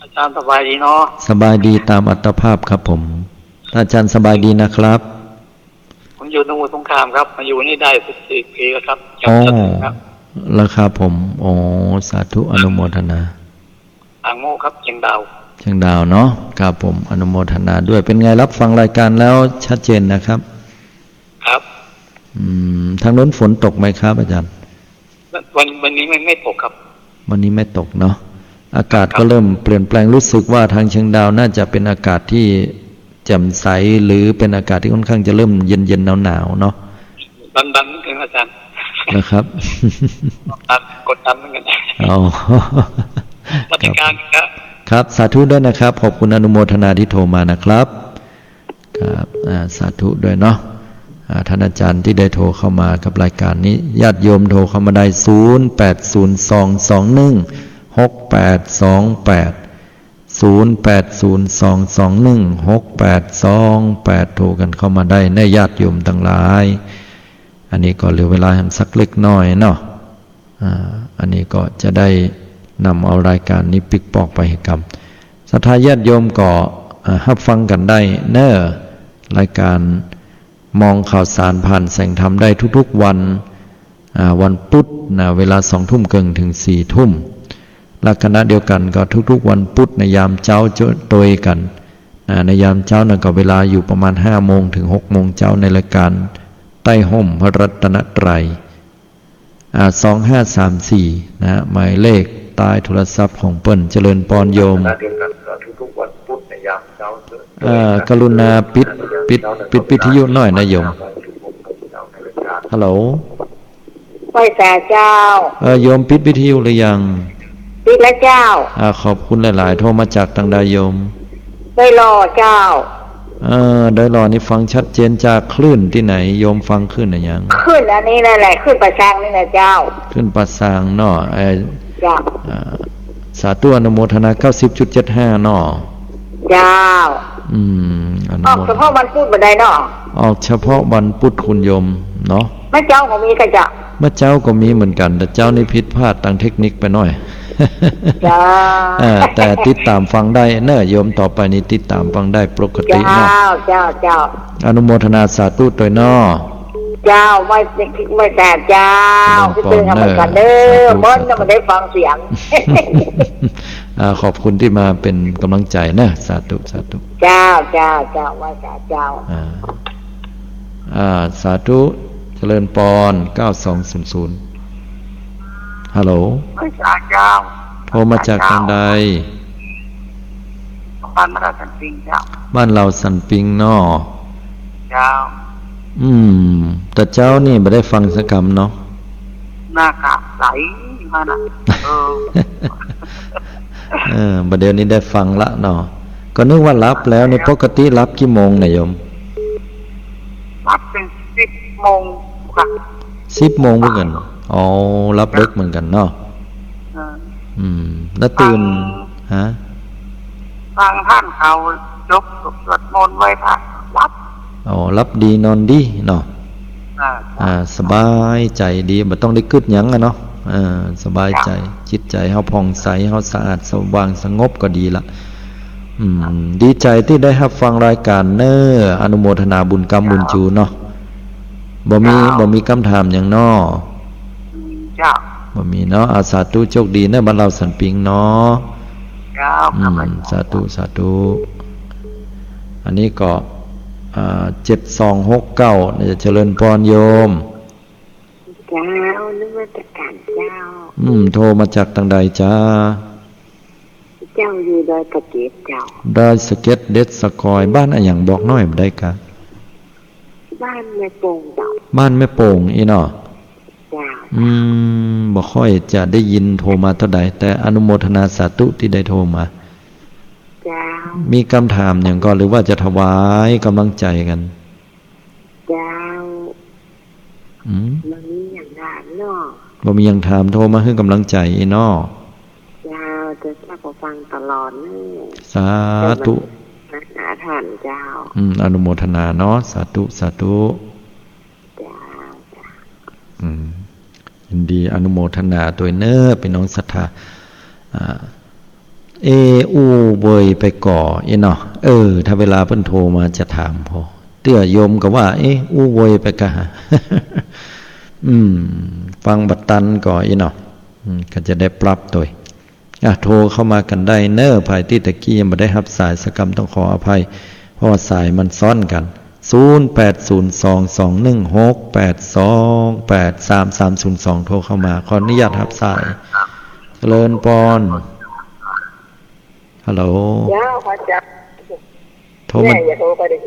อาจารย์สบายดีเนาะ สบายดีตามอัตภาพครับผม อาจารย์สบายดีนะครับ ผมอยู่สมุทรสงครามครับ มาอยู่นี่ได้สิบสี่ปีแล้วครับ อ๋อ จำได้ครับ แล้วครับผม อ๋อ สาธุอนุโมทนา ปากโมกครับ เชียงดาว เชียงดาวเนาะ ครับผม อนุโมทนาด้วย เป็นไงรับฟังรายการแล้วชัดเจนนะครับ ครับ อืม ทางโน้นฝนตกไหมครับอาจารย์ วัน วันนี้ไม่ ไม่ตกครับ วันนี้ไม่ตกเนาะ อากาศก็ ครับ เริ่มเปลี่ยนแปลง รู้สึกว่าทางเชียงดาวน่าจะเป็นอากาศที่แจ่มใส หรือเป็นอากาศที่ค่อนข้างจะเริ่มเย็นๆ หนาวๆ เนาะ ดันๆ นิดนึงอาจารย์ นะครับ ดัน กดดันเหมือนกัน อ๋อ นมัสการครับ ครับ สาธุด้วยนะครับ ขอบคุณอนุโมทนาที่โทรมานะครับ ครับ อ่า สาธุด้วยเนาะ อ่า ท่านอาจารย์ที่ได้โทรเข้ามากับรายการนี้ ญาติโยมโทรเข้ามาได้ ศูนย์แปดศูนย์สองสองหนึ่งหกแปดสองแปด ศูนย์แปดศูนย์สองสองหนึ่งหกแปดสองแปด โทรกันเข้ามาได้นะญาติโยมตังหลาย อันนี้ก็เหลือเวลาสักเล็กน้อยเนาะ อ่า อันนี้ก็จะได้นำเอารายการนี้ปิ๊กปอกไปหื้อกำ ศรัทธาญาติโยมก็ อ่า ฮับฟังกันได้เนอะ รายการมองข่าวสารผ่านแสงธรรมได้ทุกๆ วัน อ่า วันพุธนะ เวลาสองทุ่มเกิ่งถึงสี่ทุ่ม และขณะเดียวกันก็ทุกๆ วันพุธในยามเจ๊าโตยกั๋น อ่า ในยามเจ๊านั่นก็เวลาอยู่ประมาณห้าโมงถึงหกโมงเจ๊า ในรายการใต้ฮ่มพระรัตนตรัย อ่า สองห้าสามสี่ นะ หมายเลขใต้โทรศัพท์ของเปิ้น เจริญปอนโยม ขณะเดียวกันก็ทุกๆ วันพุธในยามเจ๊า เอ่อ กรุณาปิด ปิด ปิดวิทยุหน่อยนะโยม ฮัลโหล ไหว้สาเจ้า เอ่อ โยมปิดวิทยุหรือยัง ปิดแล้วเจ้า อ่า ขอบคุณหลายๆ โทรมาจากตางใดโยม ดอยหล่อเจ้า เอ่อ ดอยหล่อนี่ฟังชัดเจนจากคลื่นตี้ไหน โยมฟังคลื่นอะหยัง คลื่นอันนี้นั่นแหละ คลื่นป่าซางนี่นะเจ้า คลื่นป่าซางเนาะ เอ่อ เจ้า อ่า สาธุอนุโมทนา เก้าสิบจุดเจ็ดห้า เนาะ เจ้า อืม อนุโมทนา ออกเฉพาะวันพุธบ่ได้เนาะ ออกเฉพาะวันพุธคุณโยมเนาะ เมื่อเจ๊าก็มีค่ะเจ้า เมื่อเจ๊าก็มีเหมือนกั๋น แต่เจ๊านี่ผิดพลาดตางเทคนิคไปหน่อย เจ้า เออ แต่ติดต๋ามฟังได้เนอะโยม ต่อไปนี้ติดต๋ามฟังได้ปกติเนาะ เจ้า เจ้า เจ้า อนุโมทนาสาธุตวยเนาะ เจ้า ไหว้ ไหว้สาเจ้า เจริญปอนเนอะ คิดถึงเหมือนกั๋นเด้อ สาธุ เปิ้นน่ะ สาธุ บ่ได้ฟังเสียง อ่า ขอบคุณตี้มาเป๋นก๋ำลังใจ๋นะ สาธุ สาธุ เจ้า เจ้า เจ้า ไหว้สาเจ้า อ่า อ่า สาธุ เจริญปอน เก้าสองศูนย์ศูนย์ ฮัลโหล ไหว้สาเจ้า โทรมาจากตางใด บ้านเฮาสันปิงเจ้า บ้านเฮาสันปิงเนาะ เจ้า อืม แต่เจ๊านี่บ่ได้ฟังสักกำเนาะ หน้ากากใสมานะ เออ เออ บ่าเดี่ยวนี้ได้ฟังละเนาะ ก็นึกว่าหลับแล้วนี่ ปกติหลับกี่โมงน่ะโยม หลับเถิงสิบโมงค่ะ สิบโมงเหมือนกั๋น อ๋อ หลับเดิ็กเหมือนกั๋นเนาะ เออ อืม แล้วตื่น ฟัง ฮะ ฟังต้านเขาจบสวดมนต์ไหว้พระ หลับ อ๋อ หลับดีนอนดีเนาะ อ่า อ่า สบายใจ๋ดี บ่ต้องได้กึ๊ดหยังอะเนาะ อ่า สบายใจ๋ เจ้า จิตใจ๋เฮาผ่องใส เฮาสะอาดสว่างสงบก็ดีละ อืม ดีใจ๋ตี้ได้ฮับฟังรายก๋านเน้อ อนุโมทนาบุญกำบุญจูเนาะ บ่มี เจ้า บ่มีกำถามหยังเนาะ อืม เจ้า บ่มีเนาะ อา สาธุ โชคดีเน้อ บ้านเฮาสันปิงเนาะ เจ้า อืม ข้าพเจ้า สาธุ สาธุ อันนี้ก็ อ่า เจ็ดสองหกเก้า น่าจะเจริญปอนโยม เจ้า นมัสการเจ้า อืม โทรมาจากตางใดจ๊ะ เจ้าอยู่ดอยสะเก็ดเจ้า ดอยสะเก็ดเด็ดสะกอย บ้านอะหยังบอกหน้อยบ่ได้กา บ้านแม่โป่งเจ้า บ้านแม่โป่งอี้เนาะ เจ้า อืม บ่ค่อยจะได้ยินโทรมาเต้าใด แต่อนุโมทนาสาธุตี้ได้โทรมา เจ้า มีกำถามหยังก่อ หรือว่าจะถวายก๋ำลังใจ๋กั๋น เจ้า อืม บ่มีหยังถามเนาะ บ่มีหยังถาม โทรมาหื้อก๋ำลังใจ๋อี้เนาะ เจ้า เจ้า เจ้า ขอบ ฟังตลอดเน่อ สาธุ เจ้า มาหาท่านเจ้า อืม อนุโมทนาเนาะ สาธุ สาธุ เจ้า เจ้า อืม ยินดีอนุโมทนาตวยเน่อ ปี้น้องศรัทธา อ่า เอ อู้เวยไปก่อ เอเนาะ เออ ถ้าเวลาเปิ้นโทรมาจะถามผ่อ เตื้อโยมก็ว่า เอ๊ะ อู้เวยไปก่อ อืม ฟังบ่ตันก่อ เอเนาะ อืม ก็จะได้ปรับตวย อ่ะ โทรเข้ามากั๋นได้เน่อ ภายตี้ตะกี้ยังบ่ได้ฮับสายสักกำ ต้องขออภัย เพราะว่าสายมันซ้อนกั๋น ศูนย์แปดศูนย์สองสองหนึ่งหกแปดสองแปด สามสามศูนย์สอง โทรเข้ามา ขออนุญาตฮับสาย เจริญปอน ฮัลโหล เจ้า พระอาจารย์ โทรมา แม่อย่าโทรไปเลย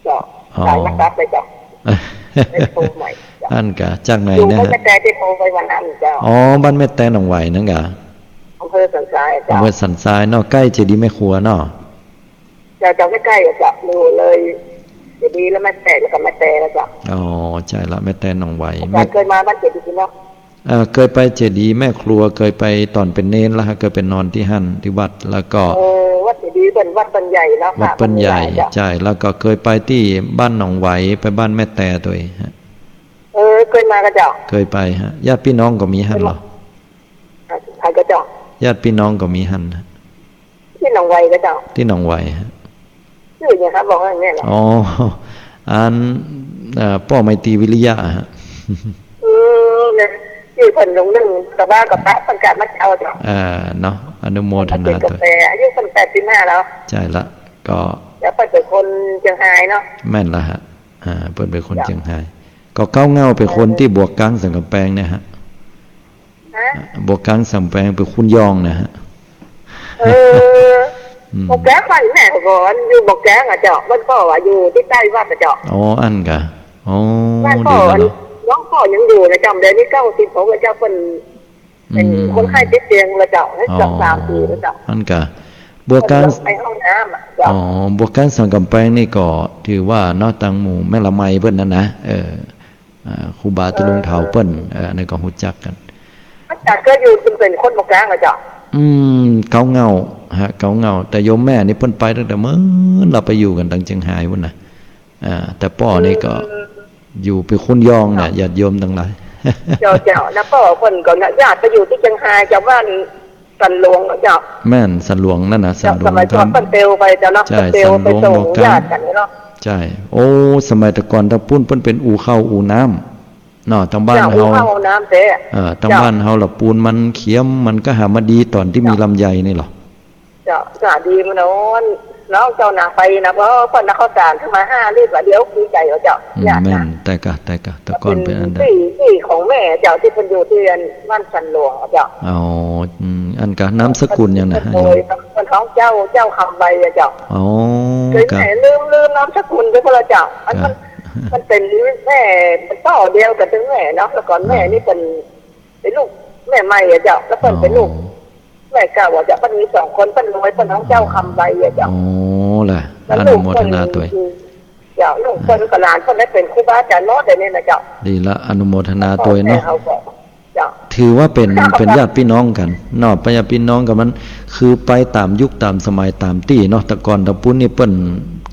เจ้า อ๋อ สายมันตัดไปเจ้า ไม่โทรใหม่เจ้า อั้นกา จากไหนนะฮะ อยู่บ้านแม่แตที่โทรไปวันนั้นเจ้า อ๋อ บ้านแม่แตหนองไหวนั่นกา อำเภอสันทรายเจ้า อำเภอสันทรายเนาะ ใก้เจดีย์แม่ครัวเนาะ เจ้า เจ้า ใก้ๆ เจ้า อยู่เลยเจดีย์แล้วแม่แต แล้วก็แม่แตแล้วเจ้า อ๋อ ใจ้ละ แม่แตหนองไหว อาจารย์ แม่ เคยมาบ้านเจดีย์เนาะ เอ่อ เคยไปเจดีย์แม่ครัว เคยไปต๋อนเป๋นเณรแล้วฮะ เคยไปนอนตี้หั้นตี้วัด แล้วก็ เออ วัดเจดีย์เปิ้น วัดเปิ้นใหญ่เนาะ วัดเปิ้นใหญ่ เจ้า ใจ้ แล้วก็เคยไปตี้บ้านหนองไหว ไปบ้านแม่แตตวยฮะ เออ เคยมาก่อเจ้า เคยไปฮะ ญาติปี้น้องก็มีหั้นเหรอ ใครก่อเจ้า ญาติปี้น้องก็มีหั้นฮะ ตี้หนองไหวก่อเจ้า ตี้หนองไหวฮะ จื้อหยังครับ บอกว่าอย่างเงี้ยเหรอ อ๋อ อัน เอ่อ ป้อไมตรีวิริยะฮะ อืม เนี่ย จื้อเปิ้นหลงนึ่ง แต่ว่าก็ปะประกาศมาเจ้าเจ้า อ่า เนาะ อนุโมทนาตวย อายุเปิ้นแปดสิบห้าแล้ว ใจ้ละ ก็ แล้วเปิ้นเป๋นคนเจียงฮายเนาะ แม่นละฮะ อ่า เปิ้นเป๋นคนเจียงฮาย ก็เก๊าเหง้าเป๋นคนตี้บวกก๊างสันก๋ำแปงเนี่ยฮะ ฮะ บวกก๊างสันก๋ำแปงเป๋นขุนยองนะฮะ เออ อืม บวกก๊างบ้านแม่ก่อน อยู่บวกก๊างอะเจ้า บ้านป้ออะอยู่ตี้ใต้วัดอะเจ้า อ๋อ อั้นกา อ๋อ บ้านป้อ ดีแล้วเนาะ น้องป้อยังอยู่นะเจ้า เดี๋ยวนี้เก้าสิบหกแล้วเจ้า เปิ้น เป๋น อืม คนไข้ติดเตียงแล้วเจ้า อ๋อ สองสามปีแล้วเจ้า อั้นกา บวกก๊าง ไปห้องน้ำอะเจ้า อ๋อ บวกก๊างสันก๋ำแปงนี่ก็ถือว่าเนาะ ตังหมู่แม่ละไมเปิ้นนั่นนะ เออ อ่า ครูบาตุลุงเถาเปิ้น เออ อันนั้นก็ฮู้จักกั๋น อาจารย์ก็อยู่เป๋นคนบวกก๊างอะเจ้า อืม เก๊าเหง้าฮะ เก๊าเหง้า แต่โยมแม่นี่เปิ้นไปตั้งแต่เมิน ลาวไปอยู่กั๋นตังเจียงฮายปู้นนะ อ่า แต่ป้อนี่ก็ อืม อยู่เป๋นขุนยองนะ เจ้า ญาติโยมตังหลาย เจ้า เจ้า แล้วป้อเปิ้นก็ย้ายไปอยู่ตี้เจียงฮาย เจ้า บ้านสันหลวงเจ้า แม่น สันหลวงนั่นนะ เจ้า สันหลวง สมัยก่อน ทำ เปิ้นเตียวไปเจ้าเนาะ ใจ้ เปิ้นเตียวไปส่ง สันหลวงบวกก๊าง ญาติกั๋นเนาะ ใจ้ โอ้ สมัยแต่ก่อนตางปู้นเปิ้นเป๋นอู่ข้าวอู่น้ำเนาะ ตางบ้าน เจ้า เฮา อู่ข้าวอู่น้ำแต๊ เอ่อ ตาง เจ้า บ้านเฮาละปูนมันเขียม มันก็หามาดีต๋อนตี้มี เจ้า ลำไยนี่เหรอ เจ้า สาดีมันโน้น น้องเจ้าหนาไปนะ เพราะเปิ้นเอาข้าวสารขึ้นมาห้าลิตร ว่าเดี๋ยวดีใจ๋ว่าเจ้า อืม ญาตินะ แม่น แต่กะ แต่กะ แต่ก่อนเป๋นอันนั้น ตี้ ตี้ของแม่เจ้า ตี้เปิ้นอยู่ตี้อันบ้านสันหลวงอะเจ้า อ๋อ อืม อั้นกา นามสกุลหยังนะฮะ โยม เปิ้นฮ้องเจ้า เจ้าคำใบอะเจ้า อ๋อ เจ้า กะ แม่ลืม ลืมนามสกุลไปพุ้นละเจ้า อัน กะ มัน มันเป๋นแม่ เป๋นป้อเดียวกั๋นตึงแม่เนาะ แล้วก่อนแม่ อ๋อ นี่เปิ้น เป๋นลูกแม่ใหม่อะเจ้า แล้วเปิ้นเป๋นลูก อ๋อ แม่เก่าอะเจ้า เปิ้นมีสองคน เปิ้นรวย เปิ้นฮ้องเจ้าคำใบอะเจ้า อ๋อ แหละ แล้วลูกเปิ้น อนุโมทนาตวย เจ้า ลูกเปิ้นกับหลานเปิ้นได้เป๋นครูบาอาจ๋ารย์หมดเลยนี่นะเจ้า ดีละ อนุโมทนาตวยเนาะ พ่อแม่เฮาก็ เจ้า ถือว่าเป๋น เป๋นญาติปี้น้องกั๋นเนาะ เป๋นญาติปี้น้องกั๋น มันคือไปต๋ามยุคต๋ามสมัยต๋ามตี้เนาะ แต่ก่อนตางปู้นนี่เปิ้น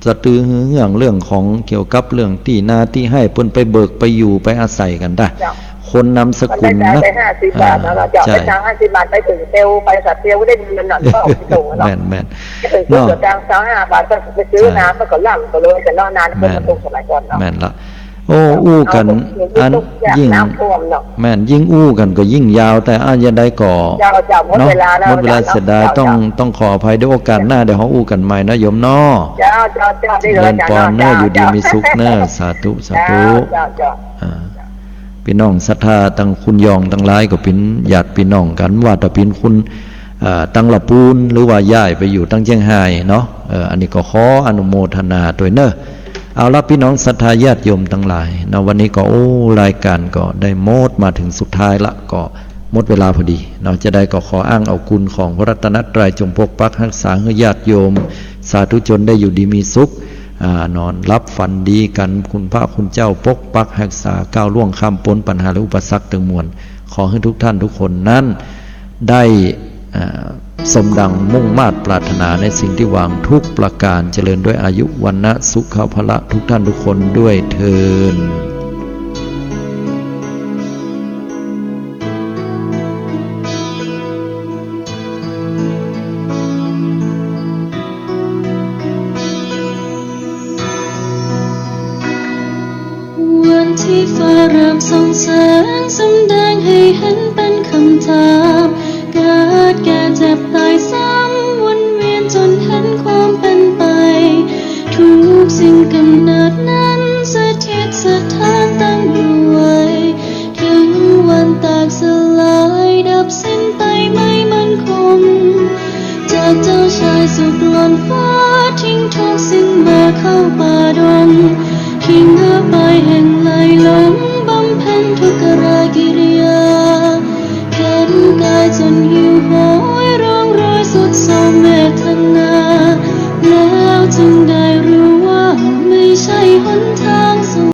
สะดือหื้อเรื่องของเกี่ยวกับเรื่องตี้นาตี้ไฮ่ เปิ้นไปเบิกไปอยู่ไปอาศัยกั๋นได้ เจ้า คนนามสกุลนะ เปิ้นได้จ่ายไปห้าสิบบาทนะเจ้า อ่า ใจ้ ได้ตังค์ห้าสิบบาท ไปเถิงเตียว ไปสักเตียวได้เดือนน่ะ ก็เอาไปส่งอะเนาะ แม่น แม่น ไปเถิง เนาะ ก็ตังค์ซาวห้าบาท ก็ไปซื้อน้ำ เจ้า แล้วก็ล่ำก็เลย แต่เนาะ นาน แม่น คนมันตกสมัยก่อนเนาะ แม่นละ โอ้ อู้กั๋น เจ้า อัน ยิ่ง น้ำท่วมเนาะ แม่น ยิ่งอู้กั๋นก็ยิ่งยาว แต่อะ ยะใดก็ เจ้า เจ้า หมด เนาะ เวลาแล้ว หมดเวลา เจ้า เสียดาย เจ้า ต้อง ต้องขออภัยด้วย โอกาสหน้าเดี๋ยวเฮาอู้กั๋นใหม่นะโยมเนาะ เจ้า เจ้า เจ้า เจริญปอนเน่อ เจ้า อยู่ดีมีสุขเน่อ สาธุ สาธุ เจ้า เจ้า อ่า ปี้น้องศรัทธาตังขุนยองตังหลายก็เป๋นญาติปี้น้องกั๋น ว่าแต่เป๋นคน อ่า ตังละปูน หรือว่าย้ายไปอยู่ตังเจียงฮายเนาะ เออ อันนี้ก็ขออนุโมทนาตวยเน่อ เอาละ ปี้น้องศรัทธาญาติโยมตังหลายเนาะ วันนี้ก็ โอ้ รายก๋านก็ได้หมดมาเถิงสุดท้ายละ ก็หมดเวลาพอดีเนาะ จะใดก็ขออ้างเอาคุณของพระรัตนตรัย จงปกปักฮักษาหื้อญาติโยมสาธุชนได้อยู่ดีมีสุข อ่า นอนหลับฝันดีกั๋น คุณพระคุณเจ้าปกปักฮักษา ก้าวล่วงข้ามป๊นปัญหาและอุปสรรคตึงมวล ขอหื้อทุกท่านทุกคนนั้นได้ อ่า สมดังมุ่งมาดปรารถนาในสิ่งที่หวังทุกประการ เจริญด้วยอายุ วรรณะ สุขะ พละ ทุกท่านทุกคนด้วยเทอญ วันที่ฟ้าเริ่มส่องแสง สำแดงให้หันเป๋นกำถาม เกิดแก่เจ็บต๋ายซ้ำ วนเวียนจ๋นหันความเป๋นไป ทุกสิ่งก๋ำเนิดนั้น สถิตสถานตั้งอยู่ไว้ เถิงวันแตกสลาย ดับสิ้นไปไม่มั่นคง จากเจ้าชายสุขล้นฟ้า ทิ้งทุกสิ่งมาเข้าป่าดง